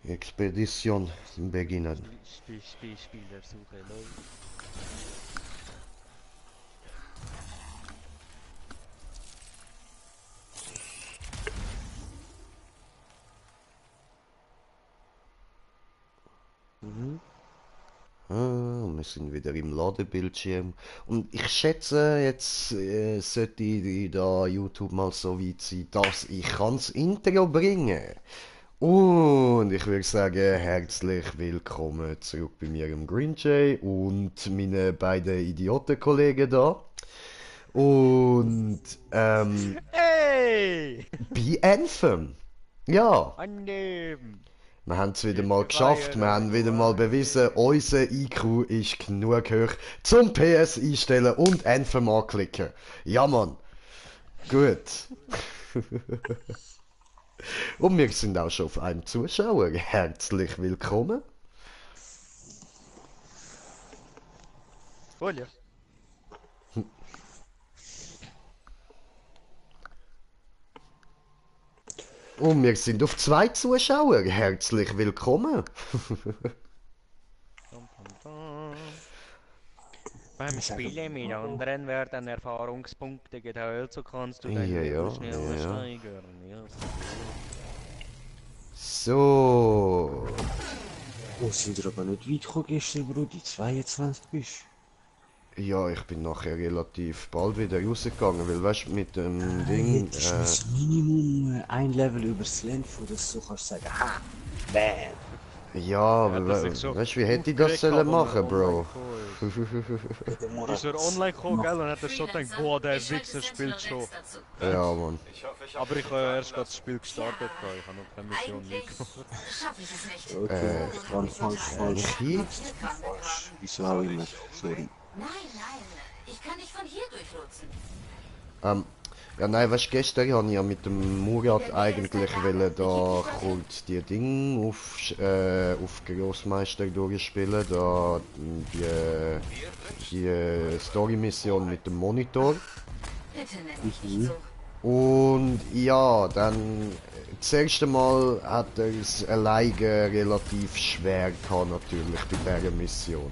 Expedition beginnen. Spielersuche, lol. Wir sind wieder im Ladebildschirm. Und ich schätze, jetzt sollte da YouTube mal so weit sein, dass ich das Intro bringen kann. Und ich würde sagen, herzlich willkommen zurück bei mir im Green Jay und meine beiden Idiotenkollegen da. Und Hey! bei Anthem. Ja, Annehmen! wir haben es wieder Get mal the geschafft, wir fire haben wieder mal away. bewiesen, unser IQ ist genug hoch zum PS einstellen und Anthem anklicken. Ja Mann, gut. Und wir sind auch schon auf einem Zuschauer. Herzlich willkommen. Olha. Und wir sind auf 2 Zuschauer. Herzlich willkommen. Dum, dum, dum. Beim Spielen mit anderen werden Erfahrungspunkte geteilt, so kannst du dein Ja, Level ja, schneller ja. steigern. Ja, So. Oh, sind wir aber nicht weit gekommen gestern, Brudi. 22 bist. Ja, ich bin nachher relativ bald wieder rausgegangen, weil weißt du, mit dem Ding. Hättest du Minimum ein Level übers Land, wo du so kannst sagen, ha, bam. Ja, er hat sich so weißt du, wie hätte ich das aufgeregt, sollen als er machen, online Bro? gekommen Der ist. Ist er online gekommen, gell? Und hat er so gedacht, boah, der Wichser spielt schon. Ja, Mann. Aber ich habe erst gerade das Spiel gestartet, ich habe noch keine Mission mitgemacht. Schaffe ich es nicht. Okay, dran falsch. Michi? Falsch. Wieso auch immer. Sorry. Nein, ich kann dich von hier durchlotsen. Ja, nein, weißt du, gestern habe ich ja mit dem Murat eigentlich wollen, da kurz die Ding auf Grossmeister durchspielen, da die Story-Mission mit dem Monitor. Bitte nenn mich nicht so. Und ja, dann das erste Mal hat er es alleine relativ schwer gehabt, natürlich bei dieser Mission.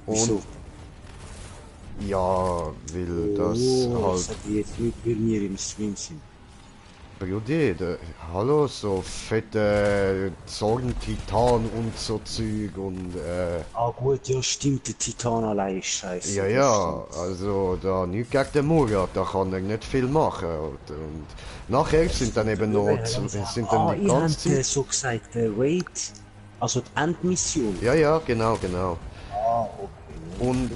Und Wieso? ja, weil das Oh, halt. das hat jetzt nicht, weil wir im Stream sind. Brudi, hallo, so fette Zorn-Titan und so Zeug und Ah gut, ja stimmt, der Titan allein ist scheiße. ja, das ja, stimmt. also da nichts gegen den Murat, da kann er nicht viel machen. Und nachher sind dann eben noch, sind dann die Ihr ganze habt Zeit. so gesagt, Raid, also die Endmission. Ja, ja, genau, genau. Ah, okay. Und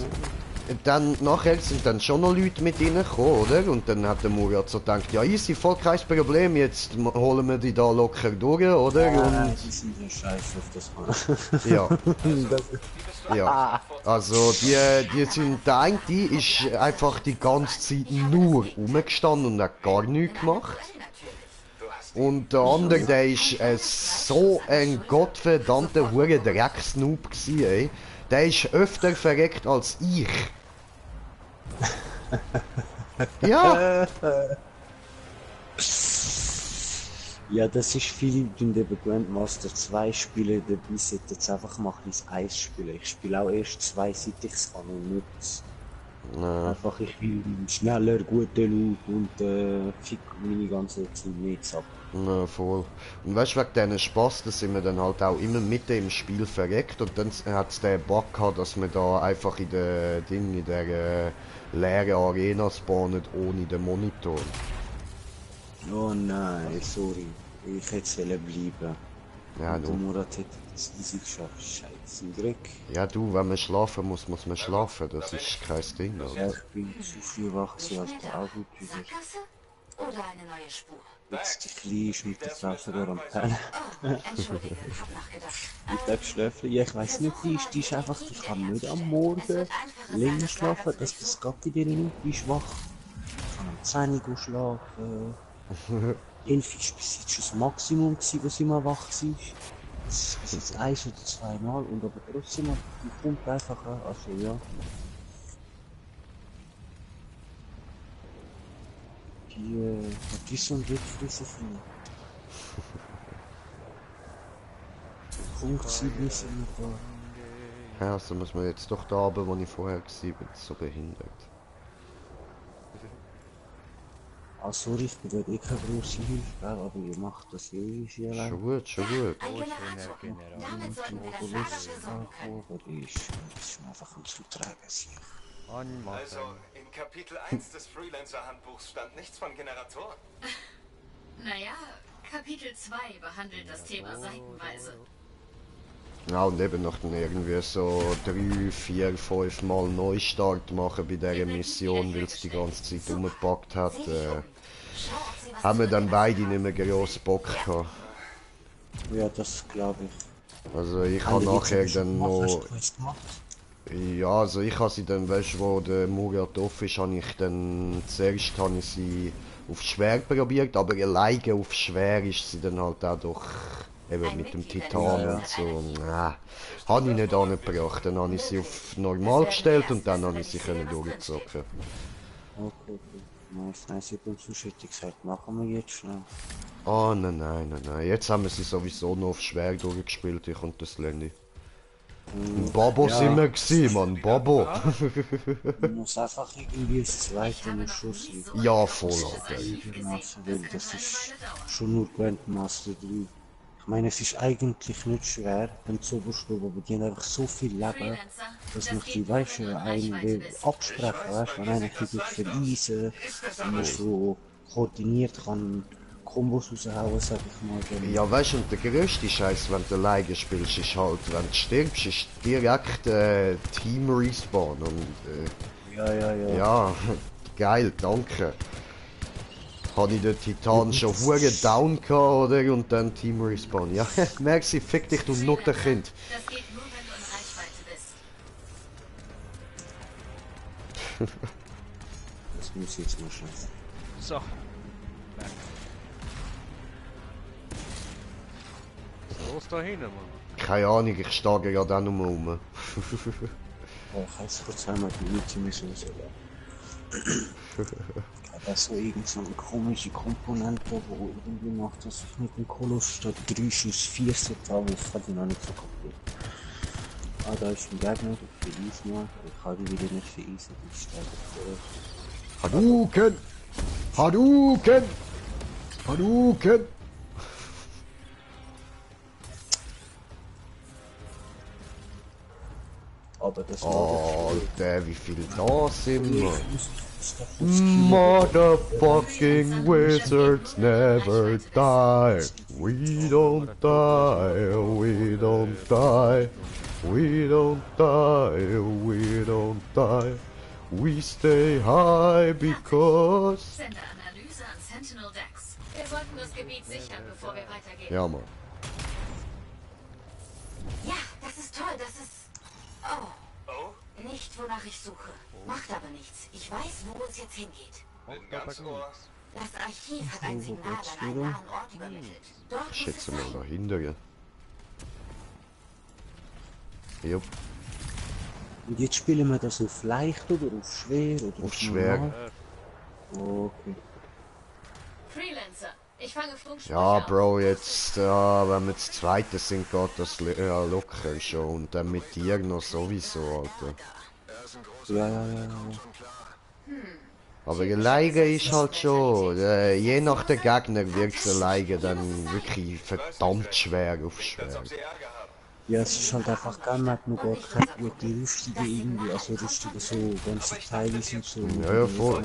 dann, nachher sind dann schon noch Leute mit reingekommen, oder? Und dann hat der Murat so gedacht, ja easy, voll kein Problem, jetzt holen wir die da locker durch, oder? Und Die sind ja scheiße auf das Mal. ja. Ja, also die sind, der eine ist einfach die ganze Zeit nur rumgestanden und hat gar nichts gemacht. Und der andere, der ist so ein gottverdammter hure Drecksnoob gsi, ey. Der ist öfter verreckt als ich. Ja, Ja, das ist viel, wenn der Grandmaster 2 spielen, dabei sollte jetzt einfach mal ein bisschen Eis spielen. Ich spiele auch erst 2, seit ich es kann und nicht. Einfach, ich will schneller, gute Loot und fick meine ganze Teammates ab. na voll. Und weißt du, wegen diesen Spaß, da sind wir dann halt auch immer mitten im Spiel verreckt und dann hat es den Bug gehabt, dass wir da einfach in der Ding, in der leeren Arena spawnen ohne den Monitor. Oh nein, sorry. Ich hätte es bleiben. Ja, Und der du. Murat hätte das easy geschafft. Scheiße, Dreck. Ja, du, wenn man schlafen muss, muss man schlafen. Das ist kein Ding. Ja, Also. ich bin zu früh wach, so als der auch gut ist. Sackgasse oder eine neue Spur? Jetzt die Kleine ist mit der Frau sogar am Pennen. Entschuldige, hab nachgedacht. Ich darf schlafen. Ja, ich weiß nicht, die ist einfach, die kann nicht am Morgen länger schlafen, dass das geht bei dir nicht, die ist wach. Ich kann am 10 Uhr schlafen. 11 ist bis jetzt schon das Maximum gewesen, wo sie mal wach war. Das ist bis jetzt 1 oder 2 Mal und aber trotzdem, die kommt einfach an. Also ja. Die ist so ein Wegfrisser für mich. Funkziel sind wir da. Ja, also muss man jetzt doch da runter, wo ich vorher war, bin so behindert. Ah, sorry, ich bin dort eh keine grosse Hilfe, gell, aber ihr macht das eh Schon allein. gut, schon gut. Ein Wo ist denn Generator. der Generator? Damit sollten wir das Lager versorgen können. Das ist mir einfach ein zu träge. Anmachen. Also, in Kapitel 1 des Freelancer-Handbuchs stand nichts von Generatoren. Naja, Kapitel 2 behandelt das Thema seitenweise. Ja, und eben noch dann irgendwie so 3, 4, 5 Mal Neustart machen bei dieser Mission, weil es die ganze Zeit umgepackt hat. Haben wir dann beide nicht mehr gross Bock gehabt. Ja, das glaube ich. Also ich habe nachher dann noch... Ja, also ich habe sie dann, weißt du, wo der Murat off ist, habe ich dann... Zuerst habe ich sie auf schwer probiert, aber alleine auf schwer ist sie dann halt auch doch... Eben mit dem Titan und so. Habe ich nicht angebracht. Dann habe ich sie auf normal gestellt und dann habe ich sie durchzocken. Okay. Nice. Ich bin sonst hätte ich gesagt, machen wir jetzt schnell. Oh nein. Jetzt haben wir sie sowieso noch auf schwer durchgespielt, ich und das Lenny. Bobo sind wir gewesen, Mann, Bobo. Man muss einfach irgendwie das zweite noch Schuss liegen. Ja, voll, Alter. Weil das ist schon nur Grandmaster 3. Ich meine, es ist eigentlich nicht schwer, wenn es so bestimmt, aber die haben einfach so viel Leben, dass man die Weiche einen absprechen, weißt, wenn einer ein verweisen, wenn man so koordiniert kann Kombos raushauen, sag ich mal. Dann Ja, weißt du, und der grösste Scheiß, wenn du alleine spielst, ist halt, wenn du stirbst, ist direkt Team Respawn und ja, geil, danke. Habe ich den Titan schon hure down gehabt, oder? Und dann Team Respawn. Ja, merci, fick dich, du Nuttenkind. Das geht nur, wenn du in Reichweite bist. das muss jetzt mal schaffen. So. Weg. Was ist los da hinten, Mann? Keine Ahnung, ich stehe gerade auch noch mal rum. Oh, ich weiß kurz einmal die Ulti-Mission sogar. Das ist so irgend so eine komische Komponente, wo irgendwie macht, dass ich mit dem Koloss statt 3 Schuss 4 Set habe, ich kann die noch nicht so kaputt. Ah, da ist ein Gegner, der verießt mal. Ich kann die wieder nicht verießen, ich steige vor. Hadouken! Hadouken! Hadouken! Aber das Alter, wie viel da sind wir? Motherfucking wizards never die. We don't die, we don't die. We don't die, we don't die. We stay high because... Senderanalyse an Sentinel Decks. Wir sollten das Gebiet sichern, bevor wir weitergehen. Ja, Mann. Ja, das ist toll, das ist... Oh, Oh, nicht wonach ich suche. Macht aber nichts. Ich weiß, wo es jetzt hingeht. bin ganz ohr. Das Archiv hat ein Signal an einen nahen Ort übermittelt. Dort Ich muss schätze es mal sein. dahinter, ja. Jupp, Und jetzt spielen wir das auf leicht oder auf schwer oder auf schwer. normal? Okay. Freelancer, ich fange Funksprüche Ja, auf. Bro, jetzt, wenn wir das zweite sind, geht das locker schon. Und dann mit dir noch sowieso, Alter. Ja. Aber alleine ist halt schon, je nach der Gegner wird es alleine dann wirklich verdammt schwer auf schwer. Als ob sie Ärger haben. Ja, es ist halt einfach geil, man hat noch gar keine gute Rüstige irgendwie, also Rüstige so, ganze Teile sind so... Ja, voll.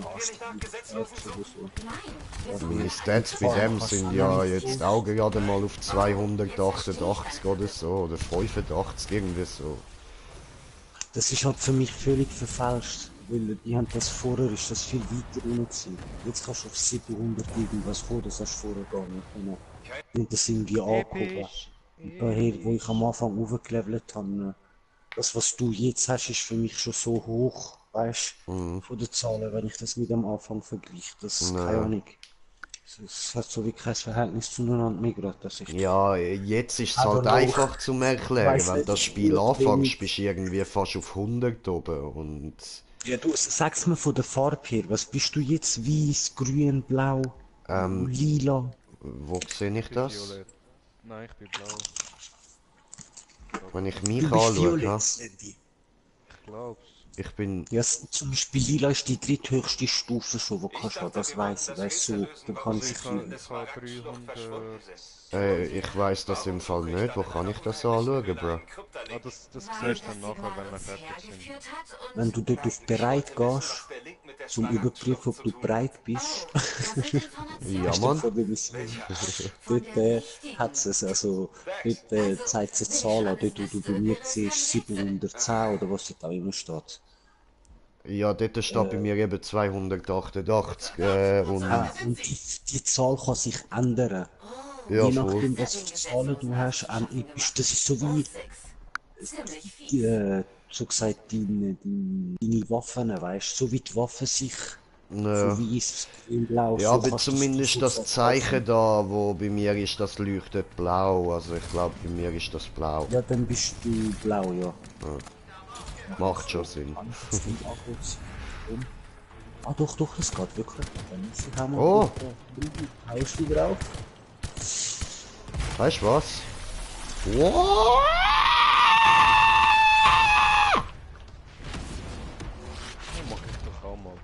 Meine Stats bei dem sind ja jetzt auch gerade mal auf 288 oder so, oder 85, irgendwie so. Das ist halt für mich völlig verfälscht, weil die haben das vorher, ist das viel weiter unten gewesen. Jetzt kannst du auf 700 irgendwas vor, das hast du vorher gar nicht können. Und das sind die angehoben. Und daher, wo ich am Anfang hochgelevelt habe, das was du jetzt hast, ist für mich schon so hoch, weißt du, von den Zahlen, wenn ich das mit am Anfang vergleiche. Das ist keine Ahnung. Es hat so wie kein Verhältnis zueinander mehr gerade, dass ich... Ja, jetzt ist es Aber halt noch- einfach zum Erklären, Weiss wenn nicht, das ich Spiel bin anfängst, wenig- bist du irgendwie fast auf 100 oben und... Ja, du sag's mir von der Farbe her, was bist du jetzt? Weiß, grün, blau, lila? Wo sehe ich das? Violett. Nein, ich bin blau. Wenn ich mich Du bist anschaue, ha? violett, Sandy. Ich glaub's. Ich bin... Ja, zum Beispiel lila ist die dritthöchste Stufe schon, wo Ich kannst du haben, dachte, das wir wollten weiss ich, das weißt Rätsel du, lösen, du bevor kannst sie dich Ich hin. des habe Wagens Flucht 300... verschwunden sind. ich weiß das im Fall nicht. Wo kann ich das anschauen, Bro? Ah, das Weil siehst du dann das nachher, wenn wir uns fertig sind. hergeführt hat und... Wenn du dort auf bereit gehst, zum Überprüfen, ob du bereit bist, Oh, das sind Informationen. Ja, hast du Mann. von BBC. Von Dort der wichtigen. hat es, also, dort zeigt es eine Zahl an, dort wo du bei mir siehst, 710 oder was dort auch immer steht. Ja, dort steht bei mir eben 288 und... Und die Zahl kann sich ändern. Ja, Je voll. nachdem, was für Zahlen du hast, das ist so wie, Ziemlich viel. so gesagt, deine Waffen, weißt du, so wie die Waffen sich Ja. von weiß, grün, blau, Ja, so aber kannst du zumindest so das gesagt Zeichen da, wo bei mir ist, das leuchtet blau. Also ich glaube, bei mir ist das blau. Ja, dann bist du blau, ja. Macht schon Sinn. Kann ich jetzt nicht angucken. Ah, doch, das geht wirklich. Dann muss ich auch mal Oh. Haust du drauf? Weißt du was? Wow! Ja, mach ich doch auch mal.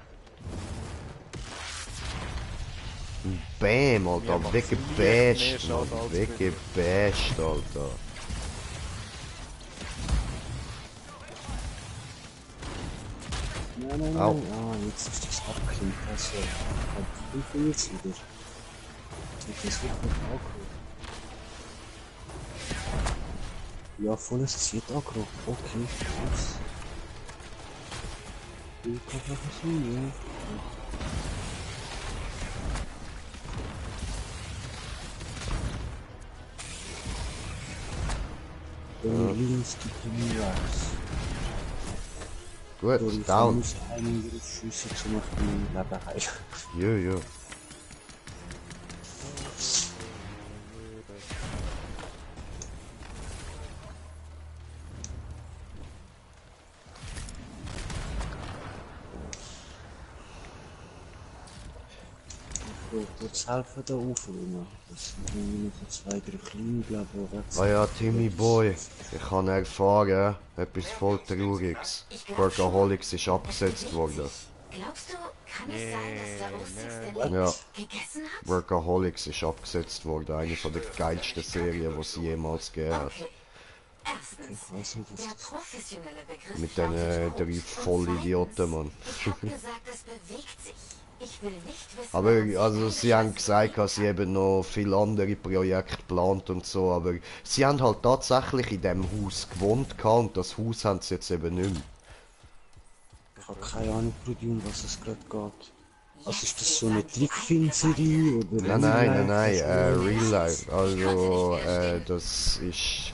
Bam, Ja, Alter. macht's Weggebasht, mehr Schaden Mann. als Weggebasht, Alter. Nein. Au. Ah, jetzt ist das abgekriegt. Also, wie viel jetzt wieder? Jetzt ist das wirklich angerufen. Ja, voll ist es wird angerufen. Okay, krass. Ich kann einfach so, ja. Links gibt mir was. Gut, down. muss einige Schüsse zu machen, Leben heilen. Ja. Kurz helfen da aufräumen. Das sind irgendwie noch 2, 3 kleine, glaube ich. Ah ja, Timmy Boy. Ich habe erfahren, etwas voll Trauriges. Workaholics ist abgesetzt worden. Glaubst du, kann es sein, dass der Ostsix den Ja, gegessen hat? Workaholics ist abgesetzt worden. Eine von der geilsten Serien, die es jemals gegeben hat. Okay. Erstens, Ich weiß nicht, was der das professionelle Begriff Mit den lautet drei Obst. Und Vollidioten, Mann. zweitens, ich hab gesagt, es bewegt sich. Ich will nicht wissen, Aber warum also sie haben gesagt, dass sie eben noch viele andere Projekte geplant und so, aber sie haben halt tatsächlich in dem Haus gewohnt gehabt und das Haus haben sie jetzt eben nicht mehr. Ich habe keine Ahnung, Brudi, um was es gerade geht. Also ist das so eine Trickfilmserie oder? Nein, Real Life. Also das ist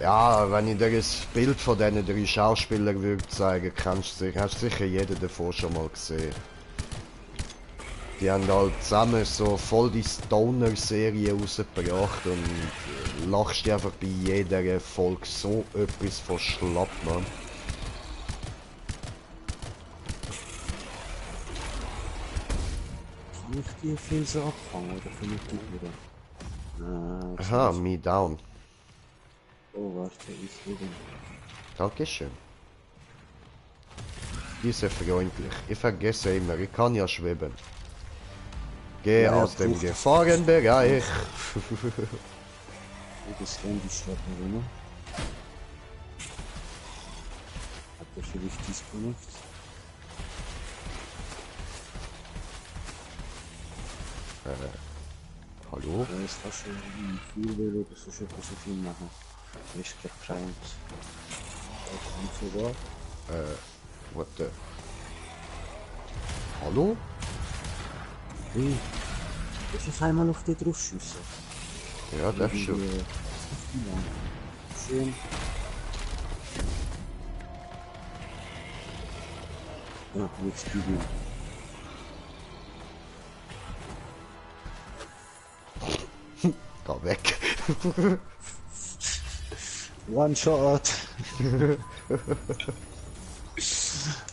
ja, wenn ich dir ein Bild von diesen 3 Schauspielern würde zeigen, hast du sicher jeden davon schon mal gesehen. Die haben halt zusammen so voll die Stoner-Serie rausgebracht und lachst dir einfach bei jeder Folge so etwas von schlapp, Mann. Kann ich die viel so abfangen oder finde ich die wieder? Nein, Aha, me down. oh warte, ich wieder. Dankeschön. Die sind freundlich. Ich vergesse immer, ich kann ja schweben. Geh Ja, aus dem du- Gefahrenbereich. Das Handy steht noch immer. Hat er vielleicht disconnect? Hallo? Ja, ist fast schon viel will oder so schon so viel machen. Ich geprimed. Kommt sogar. What the... Hallo? Hey, darf ich einmal auf die drauf schiessen? Ja, darfst du. Schön. Ja, jetzt Video. Geh weg. One shot!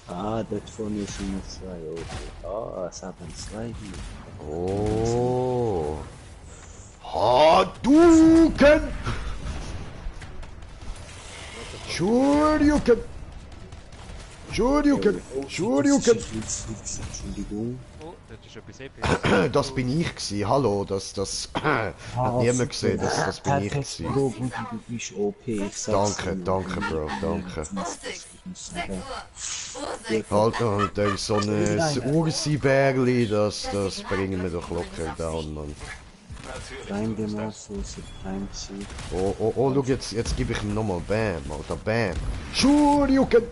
Ah, das von ist nur 2, okay. Ah, es haben 2 hier. Oh. Hadouken! Shoryuken! Shoryuken! Shoryuken! Entschuldigung. Oh, das ist etwas Episches. Das bin ich gsi. Hallo, das hat niemand gesehen, das bin ich Perfekt, gsi. Bro, Buddy, du bist OP. Ich sag's Danke, dir. danke, Bro, danke. Sechs Uhr. Halt, und da ist so ein Ursi-Bärli, das bringen wir doch locker down, Mann. Rein dem so rein sie. Oh, schau, jetzt gebe ich ihm nochmal Bam, Alter, Bam. Shoryuken!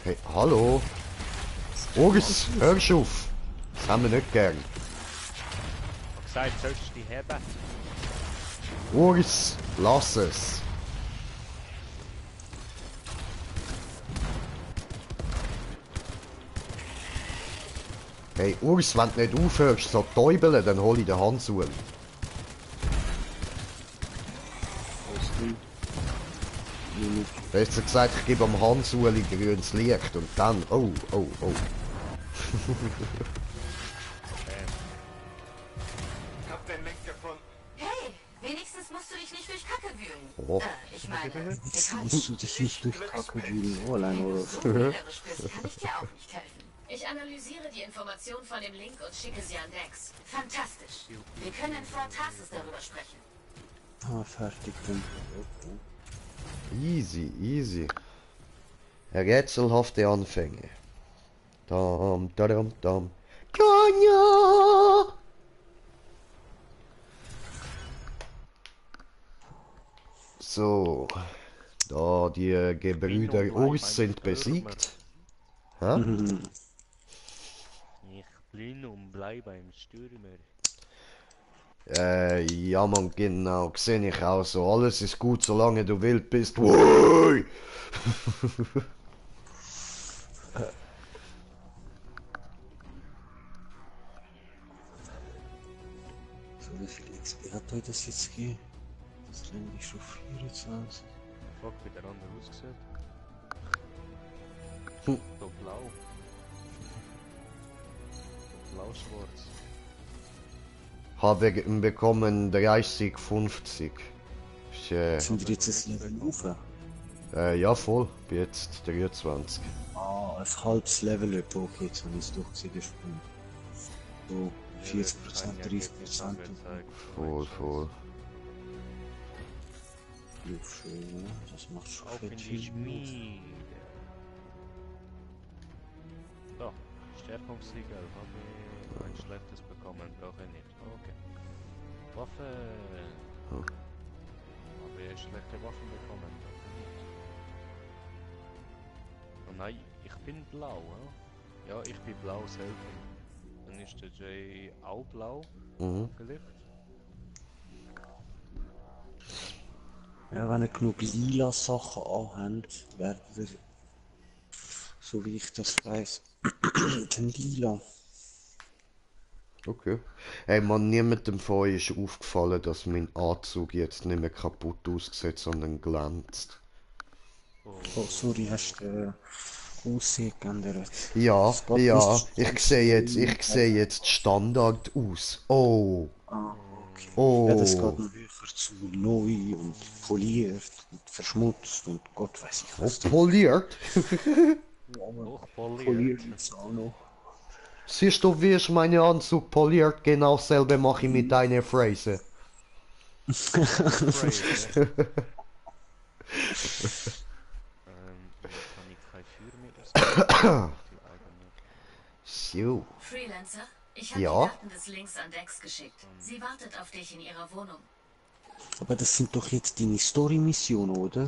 Hey, hallo? Urs, hörst du auf? Das haben wir nicht gern. Ich hab gesagt, sollst du die haben? Urs, lass es. Hey, Urs, wenn du nicht aufhörst, so täubeln, dann hol ich den Handschuh. Besser gesagt, ich gebe am Handschuh grünes Licht und dann... Oh. Hab den Link gefunden. Hey, wenigstens musst du dich nicht durch Kacke wühlen. Oh. Ich meine, Musst du dich nicht durch Kacke wühlen, Ohrlein oder so. wählerisch bist, kann ich dir auch nicht helfen. Ich analysiere die Information von dem Link und schicke sie an Dex. Fantastisch. Wir können in Fort Tarsis darüber sprechen. Ah, fertig dann. Okay. Easy. Rätselhafte Anfänge. Dam. Kanya! So. Da die Gebrüder Urs sind besiegt. Hä? Ich bin und bleibe beim Stürmer. Ja man, genau, sehe ich auch so. Alles ist gut, solange du wild bist. Woi! So, wie viel XP hat euch das jetzt gegeben? Das nenne ich schon 24. Fuck, wie der andere aussieht. Hm. So blau. So blau-schwarz. Habe bekommen 30,50. Sind wir jetzt ein Level rauf? Ja voll, bin jetzt 23. Ah, ein halbes Level up, okay, jetzt habe ich es durchgesehen, gesprungen. So, 40%, 30%. Voll. Ja, schön, das macht schon Auf in die viel. Schmiede. Da, Stärkungssiegel habe ich ein schlechtes bekommen, brauche ich nicht. Okay. Waffe. Hm. Habe ich schlechte Waffen bekommen, brauche ich nicht. Oh nein, ich bin blau, ja? Ja, ich bin blau selber. Dann ist der Jay auch blau gelegt. Ja, wenn ihr genug lila Sachen anhabt, werden wir, so wie ich das weiß, den lila. Okay. Hey man, niemandem von euch ist aufgefallen, dass mein Anzug jetzt nicht mehr kaputt aussieht, sondern glänzt. Oh, sorry, hast du Aussehen geändert? Ja, Das geht ja, nicht. ich sehe jetzt Standard aus. Oh, Ah, okay. Oh. Ja, das geht noch höher zu neu und poliert und verschmutzt und Gott weiß ich was. poliert. Hochpoliert. Poliert jetzt auch noch. Siehst du, wie ich meinen Anzug poliert? Genau dasselbe mache ich mit deiner Phrase. Phrase. Jetzt habe ich kein Feuer mehr. Das die eigene. So. Freelancer, ich habe Ja? die Daten des Links an Dex geschickt. Sie wartet auf dich in ihrer Wohnung. Aber das sind doch jetzt deine Story-Missionen, oder?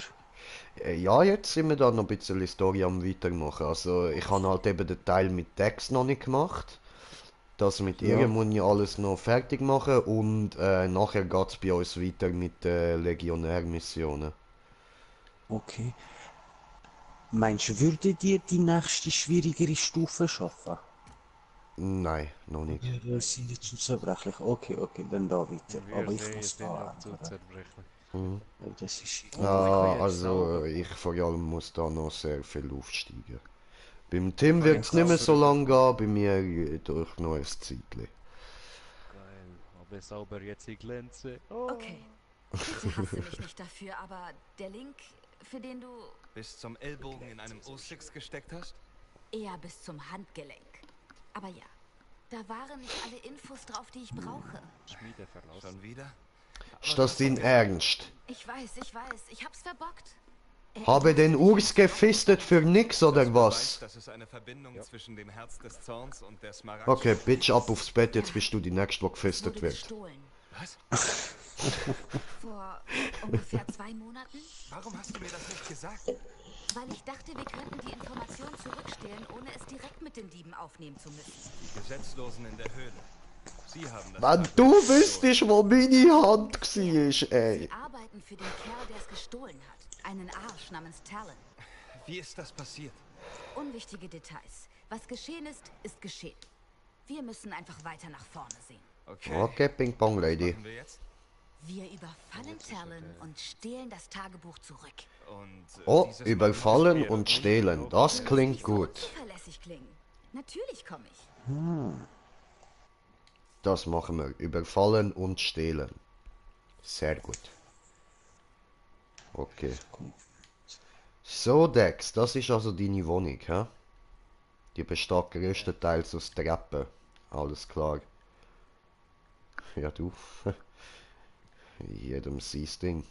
Ja, jetzt sind wir da noch ein bisschen Story am weitermachen. Also ich habe halt eben den Teil mit Dex noch nicht gemacht. Das mit ihr muss ich alles noch fertig machen und nachher geht es bei uns weiter mit den Legionär-Missionen. Okay. Meinst du, würde dir die nächste schwierigere Stufe schaffen? Nein, noch nicht. Ja, das sind jetzt zu zerbrechlich. Okay, dann da weiter. Aber ich muss da zu ändern. zerbrechlich. Ja, das ist Ah, jetzt also sauber. ich vor allem muss da noch sehr viel aufsteigen. Beim Tim wird es nicht mehr so lang gehen, bei mir durch noch ein Zeitchen. Geil. wie sauber jetzt ich glänze. Oh. Okay. Bitte hasse mich nicht dafür, aber der Link, für den du Bis zum Ellbogen in einem O6 gesteckt hast? eher bis zum Handgelenk. Aber ja, da waren nicht alle Infos drauf, die ich brauche. Schmiede verlassen. Schon wieder? Ist das dein Ernst? Ich weiß, ich hab's verbockt. Habe den Urs gefistet für nix oder Das was? beweist, dass es eine Verbindung zwischen dem Herz des Zorns und der Smaragd. Okay, Bitch, ab aufs Bett, jetzt bist du die nächste, die gefistet wurde wird. gestohlen. Was? Vor ungefähr 2 Monaten? Warum hast du mir das nicht gesagt? Weil ich dachte, wir könnten die Information zurückstehlen, ohne es direkt mit den Dieben aufnehmen zu müssen. Die Gesetzlosen in der Höhle. Sie haben das. Wenn du wüsstest, wo meine Hand war, ey. Sie arbeiten für den Kerl, der es gestohlen hat. Einen Arsch namens Talon. Wie ist das passiert? Unwichtige Details. Was geschehen ist, ist geschehen. Wir müssen einfach weiter nach vorne sehen. Okay. Okay, Ping-Pong Lady. Was machen wir jetzt? Wir überfallen Talon und stehlen das Tagebuch zurück. Und, Oh, dieses überfallen Mal und stehlen, das klingt Nicht so gut. unzuverlässig klingen. Natürlich komme ich. Das machen wir, überfallen und stehlen. Sehr gut. Okay. So, Dex, das ist also deine Wohnung, hä? Die besteht größtenteils aus Treppen. Alles klar. Ja, du. Jedem sein Ding.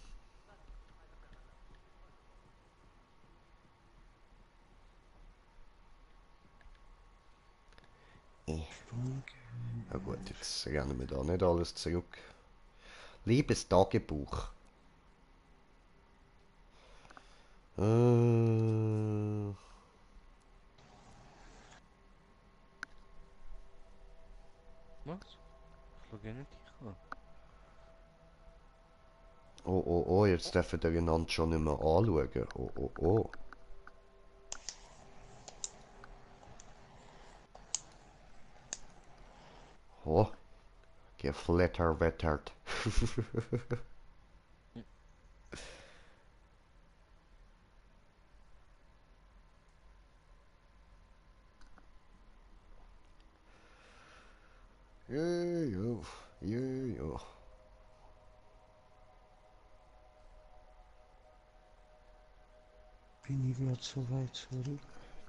Ja gut, jetzt rennen wir da nicht alles zurück. Liebes Tagebuch. Was? Ich schaue nicht dich an. Oh, oh, oh, jetzt dürfen wir einander schon nicht mehr anschauen. Oh, oh, oh. Oh, geflatterwettert. Ja, ja, ja. Bin ich wieder zu weit zurück?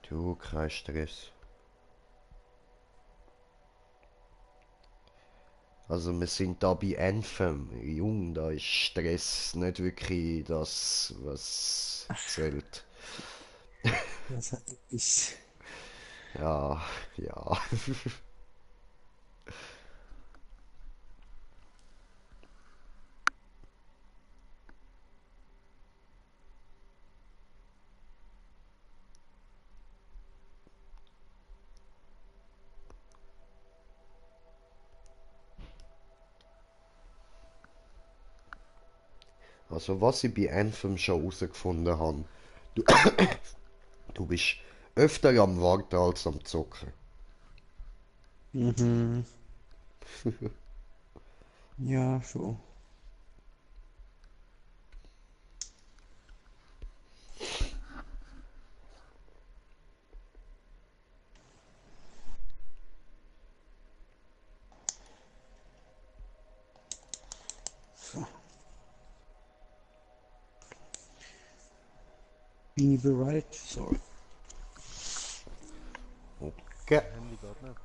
Du, kein Stress. Also wir sind da bei Anthem. Jung, da ist Stress nicht wirklich das, was zählt. Das hat etwas. Ja, ja. Also was ich bei Anthem schon herausgefunden habe, du, du bist öfter am Warten als am Zocken. Mhm. Ja, schon. So. Bin ich bereit? Sorry. Okay. Handy geht nicht.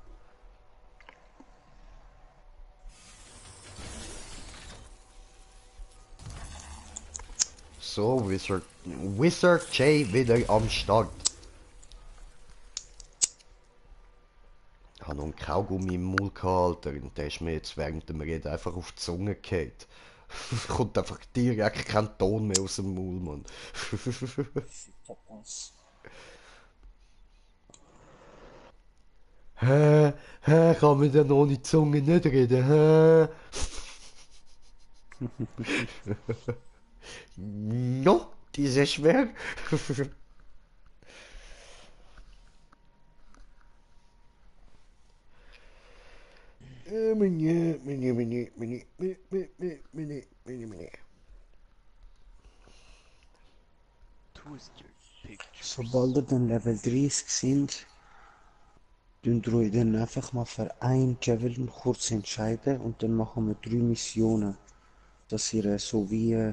So, Wizard J wieder am Start. Ich habe noch einen Kaugummi im Mund gehabt, Alter, und der ist mir jetzt während dem Reden einfach auf die Zunge gefallen. Kommt einfach direkt kein Ton mehr aus dem Mund, Mann. Tapas. Hä? Hä? Kann man denn ohne Zunge nicht reden? Hä? No, diese schwer. Twist your picture. Sobald ihr dann Level 30 sind, Dann einfach mal für ein Javelin kurz entscheiden und dann machen wir 3 Missionen, dass ihr so wie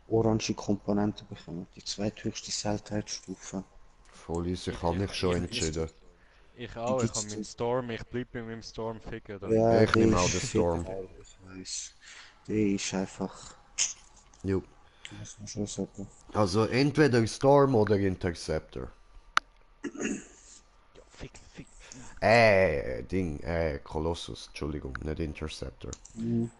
orange Komponenten bekommt, die zweithöchste Seltenheitsstufe. Voll easy, ich habe mich schon entschieden. Ich Die auch, ich gibt's habe meinen zu. Storm, ich bleib bei meinem Storm ficken da. Ja, Ich der nehme ist auch den viel Storm. geil, ich weiß. Der ist einfach, Jo. muss man schon sagen. Also entweder Storm oder Interceptor. Ja, fick. Colossus, Entschuldigung, nicht Interceptor. Mhm.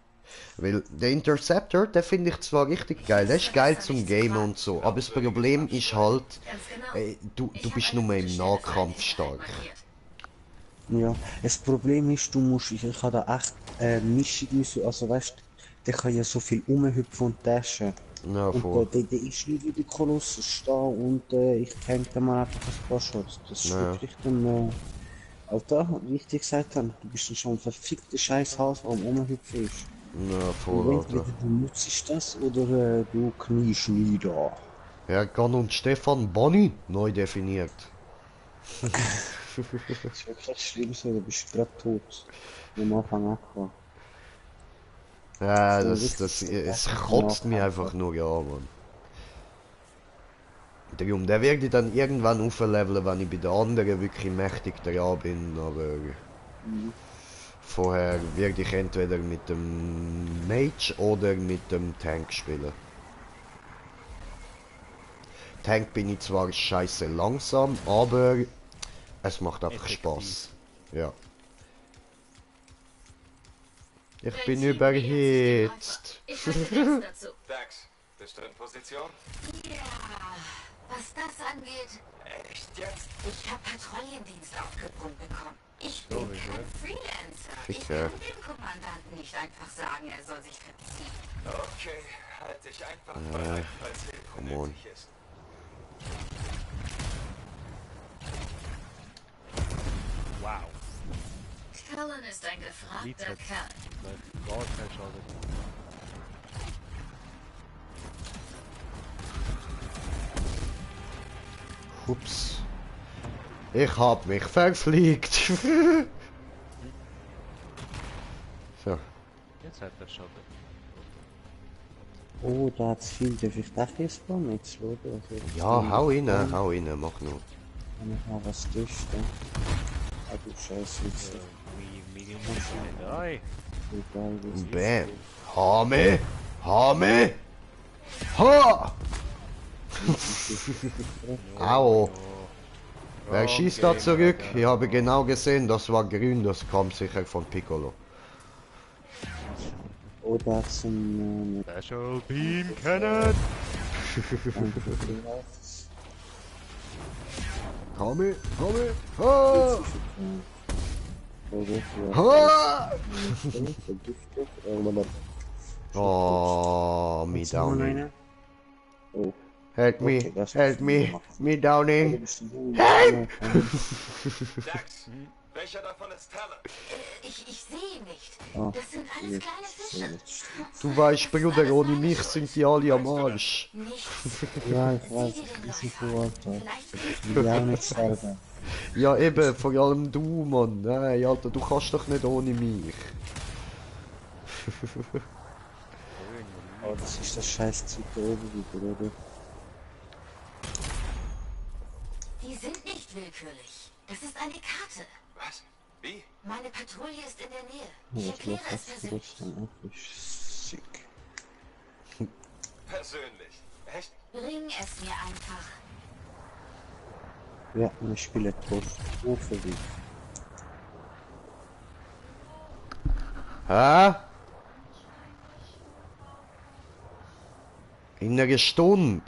Weil der Interceptor, der finde ich zwar richtig geil, der ist geil zum Gamen und so, aber das Problem ist halt, Ganz genau. du bist nur im Nahkampf stark. Ja, das Problem ist, ich habe da echt Mischung müssen, also weißt, der kann ja so viel rumhüpfen und dashen. Ja, Und voll. der ist nicht wie der Kolossus stehen und ich tank da mal einfach ein paar Shots. Das ist Ja. wirklich dann, Alter, wie ich dir gesagt habe, du bist schon ein verfickter Scheißhaus, der am Rumhüpfen ist. Ja, Und voll, Alter. entweder du nutzt das oder du kniest nieder. Erkan und Stefan Bonny, neu definiert. Das ist wirklich schlimm so, du bist gerade tot. Am Anfang angefangen. Ja, Das es kotzt mich einfach nur an, Mann. Darum, der werde ich dann irgendwann aufleveln, wenn ich bei den anderen wirklich mächtig dran bin, aber vorher werde ich entweder mit dem Mage oder mit dem Tank spielen. Tank bin ich zwar scheiße langsam, aber es macht einfach Effektiv. Spaß. Ja. Ich Dein bin Team überhitzt. Ich hatte Dex dazu. Dax, bist du in Position? Ja, was das angeht, Echt jetzt? ich habe Patrouillendienst aufgebrummt bekommen. Ich bin kein Freelancer. Ich Ficker. kann dem Kommandanten nicht einfach sagen, er soll sich verziehen. Okay, halt dich einfach bereit, falls Hilfe come on. nötig ist. Wow. Cullen ist ein Lied gefragter hat Kerl. Wort einschaltet. Ups. Ich hab mich verfliegt. So. Jetzt hat er schon. Oh, da hat's viel, darf ich das hier spawnen jetzt, oder? Also, Ja, hau rein, mach nur. Kann ich mal was testen? Ah, du Scheiße, jetzt Nein. egal, wie es Bam. Hame! Hame! Ha! Au! Wer schießt da zurück? Ich habe genau gesehen, das war grün, das kam sicher von Piccolo. Oh, da hat's ein, Special Beam Cannon! Hame! Hame! Ha! oh, Ha! vergiftet, Oh, me downing. Oh, Help me, Okay, das help müssen wir me, machen. me downing. Dax, welcher davon ist Talon? Ich sehe ihn nicht. Ah, Das sind alles kleine Fische. Du weißt, Bruder, ohne mich sind die alle am Arsch. Nichts. Ja, ich weiß, Sieh dir den ich Rest bin an. so Alter. Vielleicht Ich will ja auch nicht sterben. Ja, eben, vor allem du, Mann. Nein, Alter, du kannst doch nicht ohne mich. Oh, das ist das scheiß Zeug da oben wieder, oder? Die sind nicht willkürlich. Das ist eine Karte. Was? Wie? Meine Patrouille ist in der Nähe. Oh, Ich ich erkläre glaube, es das persönlich. ist dann wirklich sick. Persönlich. Echt? Bring es mir einfach. Ja, wir spielen drauf. Ofenweg. Hä? In einer Stunde.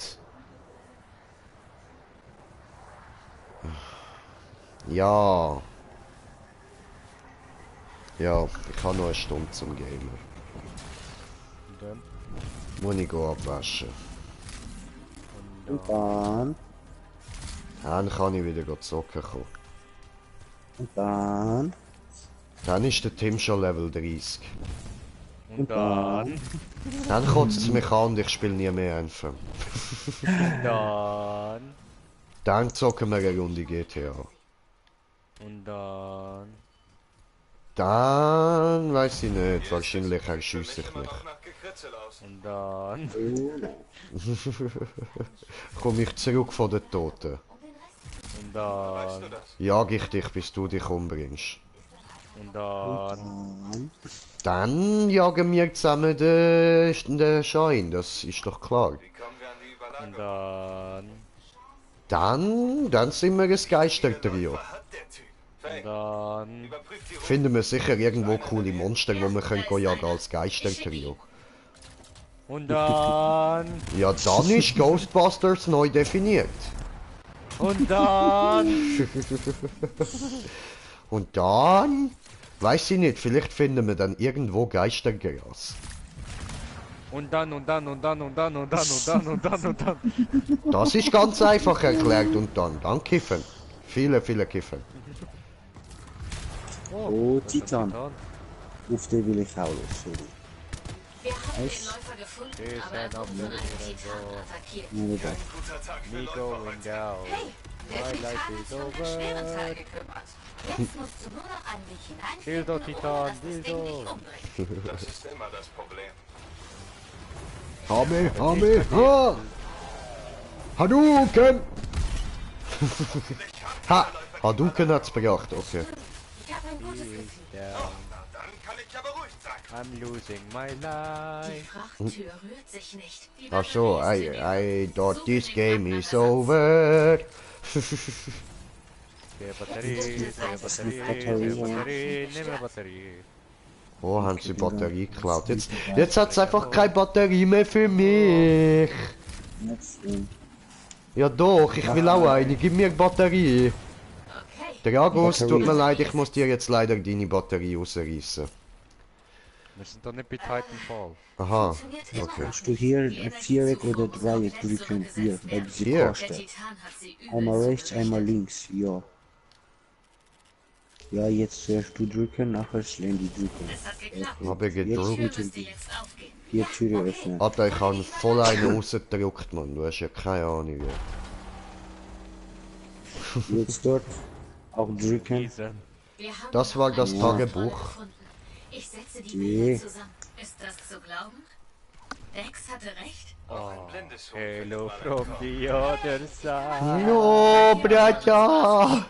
Ja. Ja, ich habe noch eine Stunde zum Gamen. Und dann? Muss ich gehen abwaschen. Und dann, Dann kann ich wieder zocken kommen. und dann, Dann ist der Tim schon Level 30. Und dann? Dann kotzt es mich an und ich spiele nie mehr Anthem. Dann? Dann zocken wir eine Runde GTA. Und dann... Dann weiß ich nicht, wahrscheinlich erschieße ich mich. Noch nach Gekritzel aus. Und dann... Komme ich zurück von den Toten. Und Weißt du dann... das? Jag ich dich, bis du dich umbringst. Und dann... Dann jagen wir zusammen den Schein, das ist doch klar. Wie kommen wir an die Und Überlagerung? dann... Dann sind wir ein Geistertrio. Was hat der Typ? Und Faye, dann... überprüf die Route. Finden wir sicher irgendwo coole Monster, wo wir können jagen als Geistertrio. Und dann... Ja, dann ist Ghostbusters neu definiert. Und dann... Und dann, weiß ich nicht, vielleicht finden wir dann irgendwo Geistergras. Und dann, und dann, und dann, und dann, und dann, und dann, und dann, und dann. Das ist ganz einfach erklärt und dann kiffen. Viele kiffen. Oh, das ist ein Titan. Auf den will ich auch los, sorry. Wir haben den Läufer gefunden, Ist aber er ein wurde von einem Abwehr, Titan so. attackiert. Nein, egal. Ein guter Tag für Me Läufer going heute. down. Hey, der My Titan life hat is sich um den over. schweren Teil gekümmert. Jetzt musst du nur noch einen Weg hineinfinden, Dildo, ohne Titan, dass das Ding Dildo. dich umbringt. Das ist immer das Problem. Ha! Hadouken! Ha! Hadouken hat's gebracht, okay. Ich habe ein gutes Gefühl. Down. Na, dann kann ich ja beruhigt sein. I'm losing my Die life. Frachttür rührt sich nicht. Die Ach so, Batterie ist I thought this so game wenig is Ersatz. over. Der Batterie, der Batterie, nimm eine Batterie. Oh, haben sie Batterie geklaut. Jetzt hat's einfach keine Batterie mehr für mich. Nicht schlimm. Ja doch, ich will auch eine. Gib mir Batterie. Okay, Dragos, tut mir leid, ich muss dir jetzt leider deine Batterie rausreißen. Wir sind doch nicht bei Titanfall. Aha, funktioniert immer okay. noch Kannst du nicht. hier ein Viereck oder Dreieck drücken? Hier, bei dieser Hier. Der Taste. Titan hat sie Einmal übelst rechts, einmal links, ja. Ja, jetzt zuerst du drücken, nachher Slendy drücken. Es hat geklappt. Habe Die gedrückt. Tür müsste jetzt aufgehen. Vier Türen öffnen. Alter, ich habe voll einen rausgedrückt, Mann. Du hast ja keine Ahnung. Ja. Jetzt dort auch drücken. Riesen. Wir haben Das war das eine Tagebuch. Kontrolle gefunden. Ich setze die Nee. Bilder zusammen. Ist das zu glauben? Dex hatte recht. Auch ein blindes Huhn Hello findet from man the other side. No, Brother!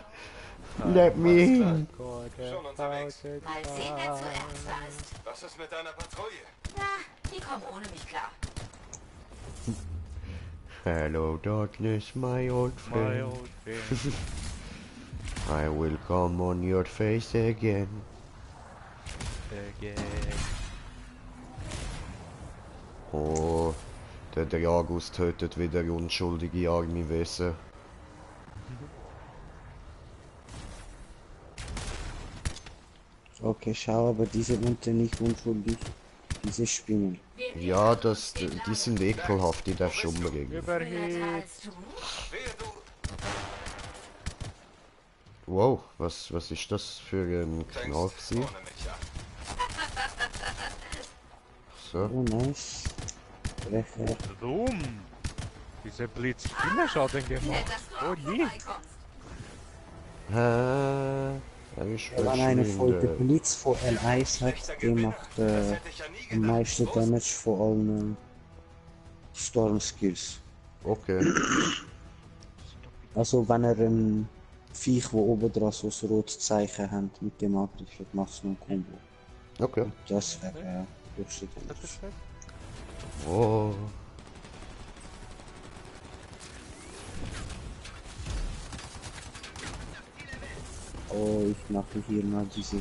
Let me in. Schon unterwegs. Mal sehen, wer zuerst da ist. Was ist mit deiner Patrouille? Na, die kommen ohne mich klar. Hello, darkness, my old My friend. old friend. I will come on your face again. Again. Oh, der Dragus tötet wieder unschuldige arme Wesen. Okay, schau, aber diese unten nicht unschuldig. Diese Spinnen. Wir Ja, die sind ekelhaft, die darfst du umbringen. Überhit. als du. Wehe du. Wow, was ist das für ein Knall Fängst gewesen? ohne mich an. So. Oh, nice. Treffer. Dumm. Diese Blitz viel Schaden gemacht. Dass du Oh auch je. vorbeikommst. Er ist Wenn eine Folge verschwunden. Blitz vor L1 hat, der macht Das hätte ich ja nie am gedacht. meisten Damage vor allen Storm Skills. Okay. Also wenn er ein Viech, wo oben dran so ein rotes Zeichen hat, mit dem angreift, macht es noch ein Combo. Okay. Das wäre höchste Damage. Oh. Oh, ich mache hier mal diese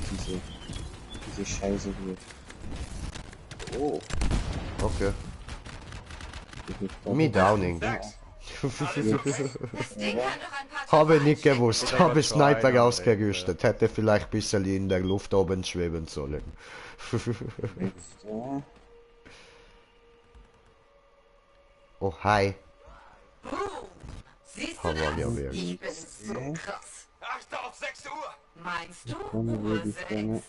Scheiße hier. Oh, Okay. ich hab Me downing. Dex, Das Ding kann doch ein paar Habe Tage nicht gewusst. Oder Habe was Sniper für einer, ausgerüstet. Hätte vielleicht ein bisschen in der Luft oben schweben sollen. Ja. Oh, Oh, hi. Siehst du Aber das? ja, wer- Ich bin so krass. achte auf 6 Uhr. Meinst du? Komme würde ich Uhr gerne. 6?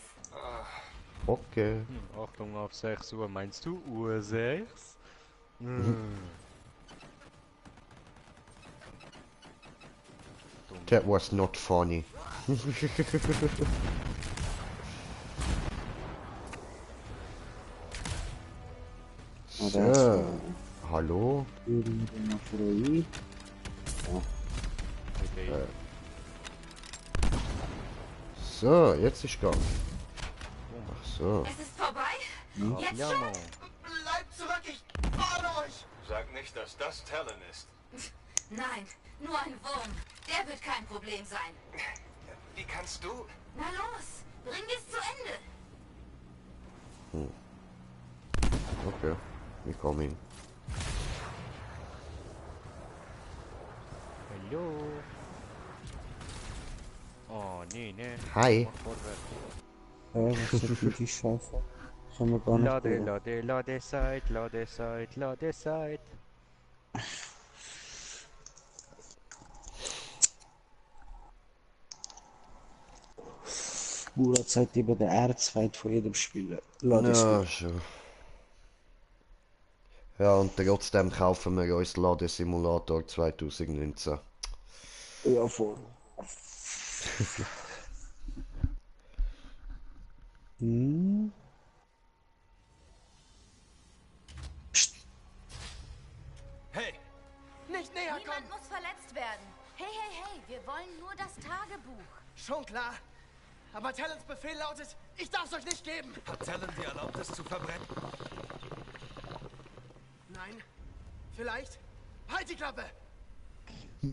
Okay. Achtung auf 6 Uhr. Meinst du Uhr 6? That was not funny. So, hallo? Irgendwo noch frei. Okay. So, jetzt ist Gang. Ach so. Es ist vorbei? Jetzt Ja, schon? Mann. Bleibt zurück, ich warne euch! Sag nicht, dass das Talon ist. Nein, nur ein Wurm. Der wird kein Problem sein. Wie kannst du? Na los, bring es zu Ende. Okay, wir kommen hin. Hallo. Oh, nee, nee. Hi. Mach vorwärts. Was ist denn die Scheiße? Kann man gar nicht Lade, hören. lade, lade, Zeit, lade, Zeit, lade, Zeit. Murat sagt immer der Erzfeind von jedem Spieler. Lass es Ja, schon. Ja, und trotzdem kaufen wir uns Ladesimulator 2019. ja voll. Hm? Psst. Hey! Nicht näher kommen! Niemand muss verletzt werden. Hey, hey, hey, wir wollen nur das Tagebuch. Schon klar. Aber Talons Befehl lautet, ich darf es euch nicht geben. Hat Talon dir erlaubt, es zu verbrennen? Nein. Vielleicht. Halt die Klappe!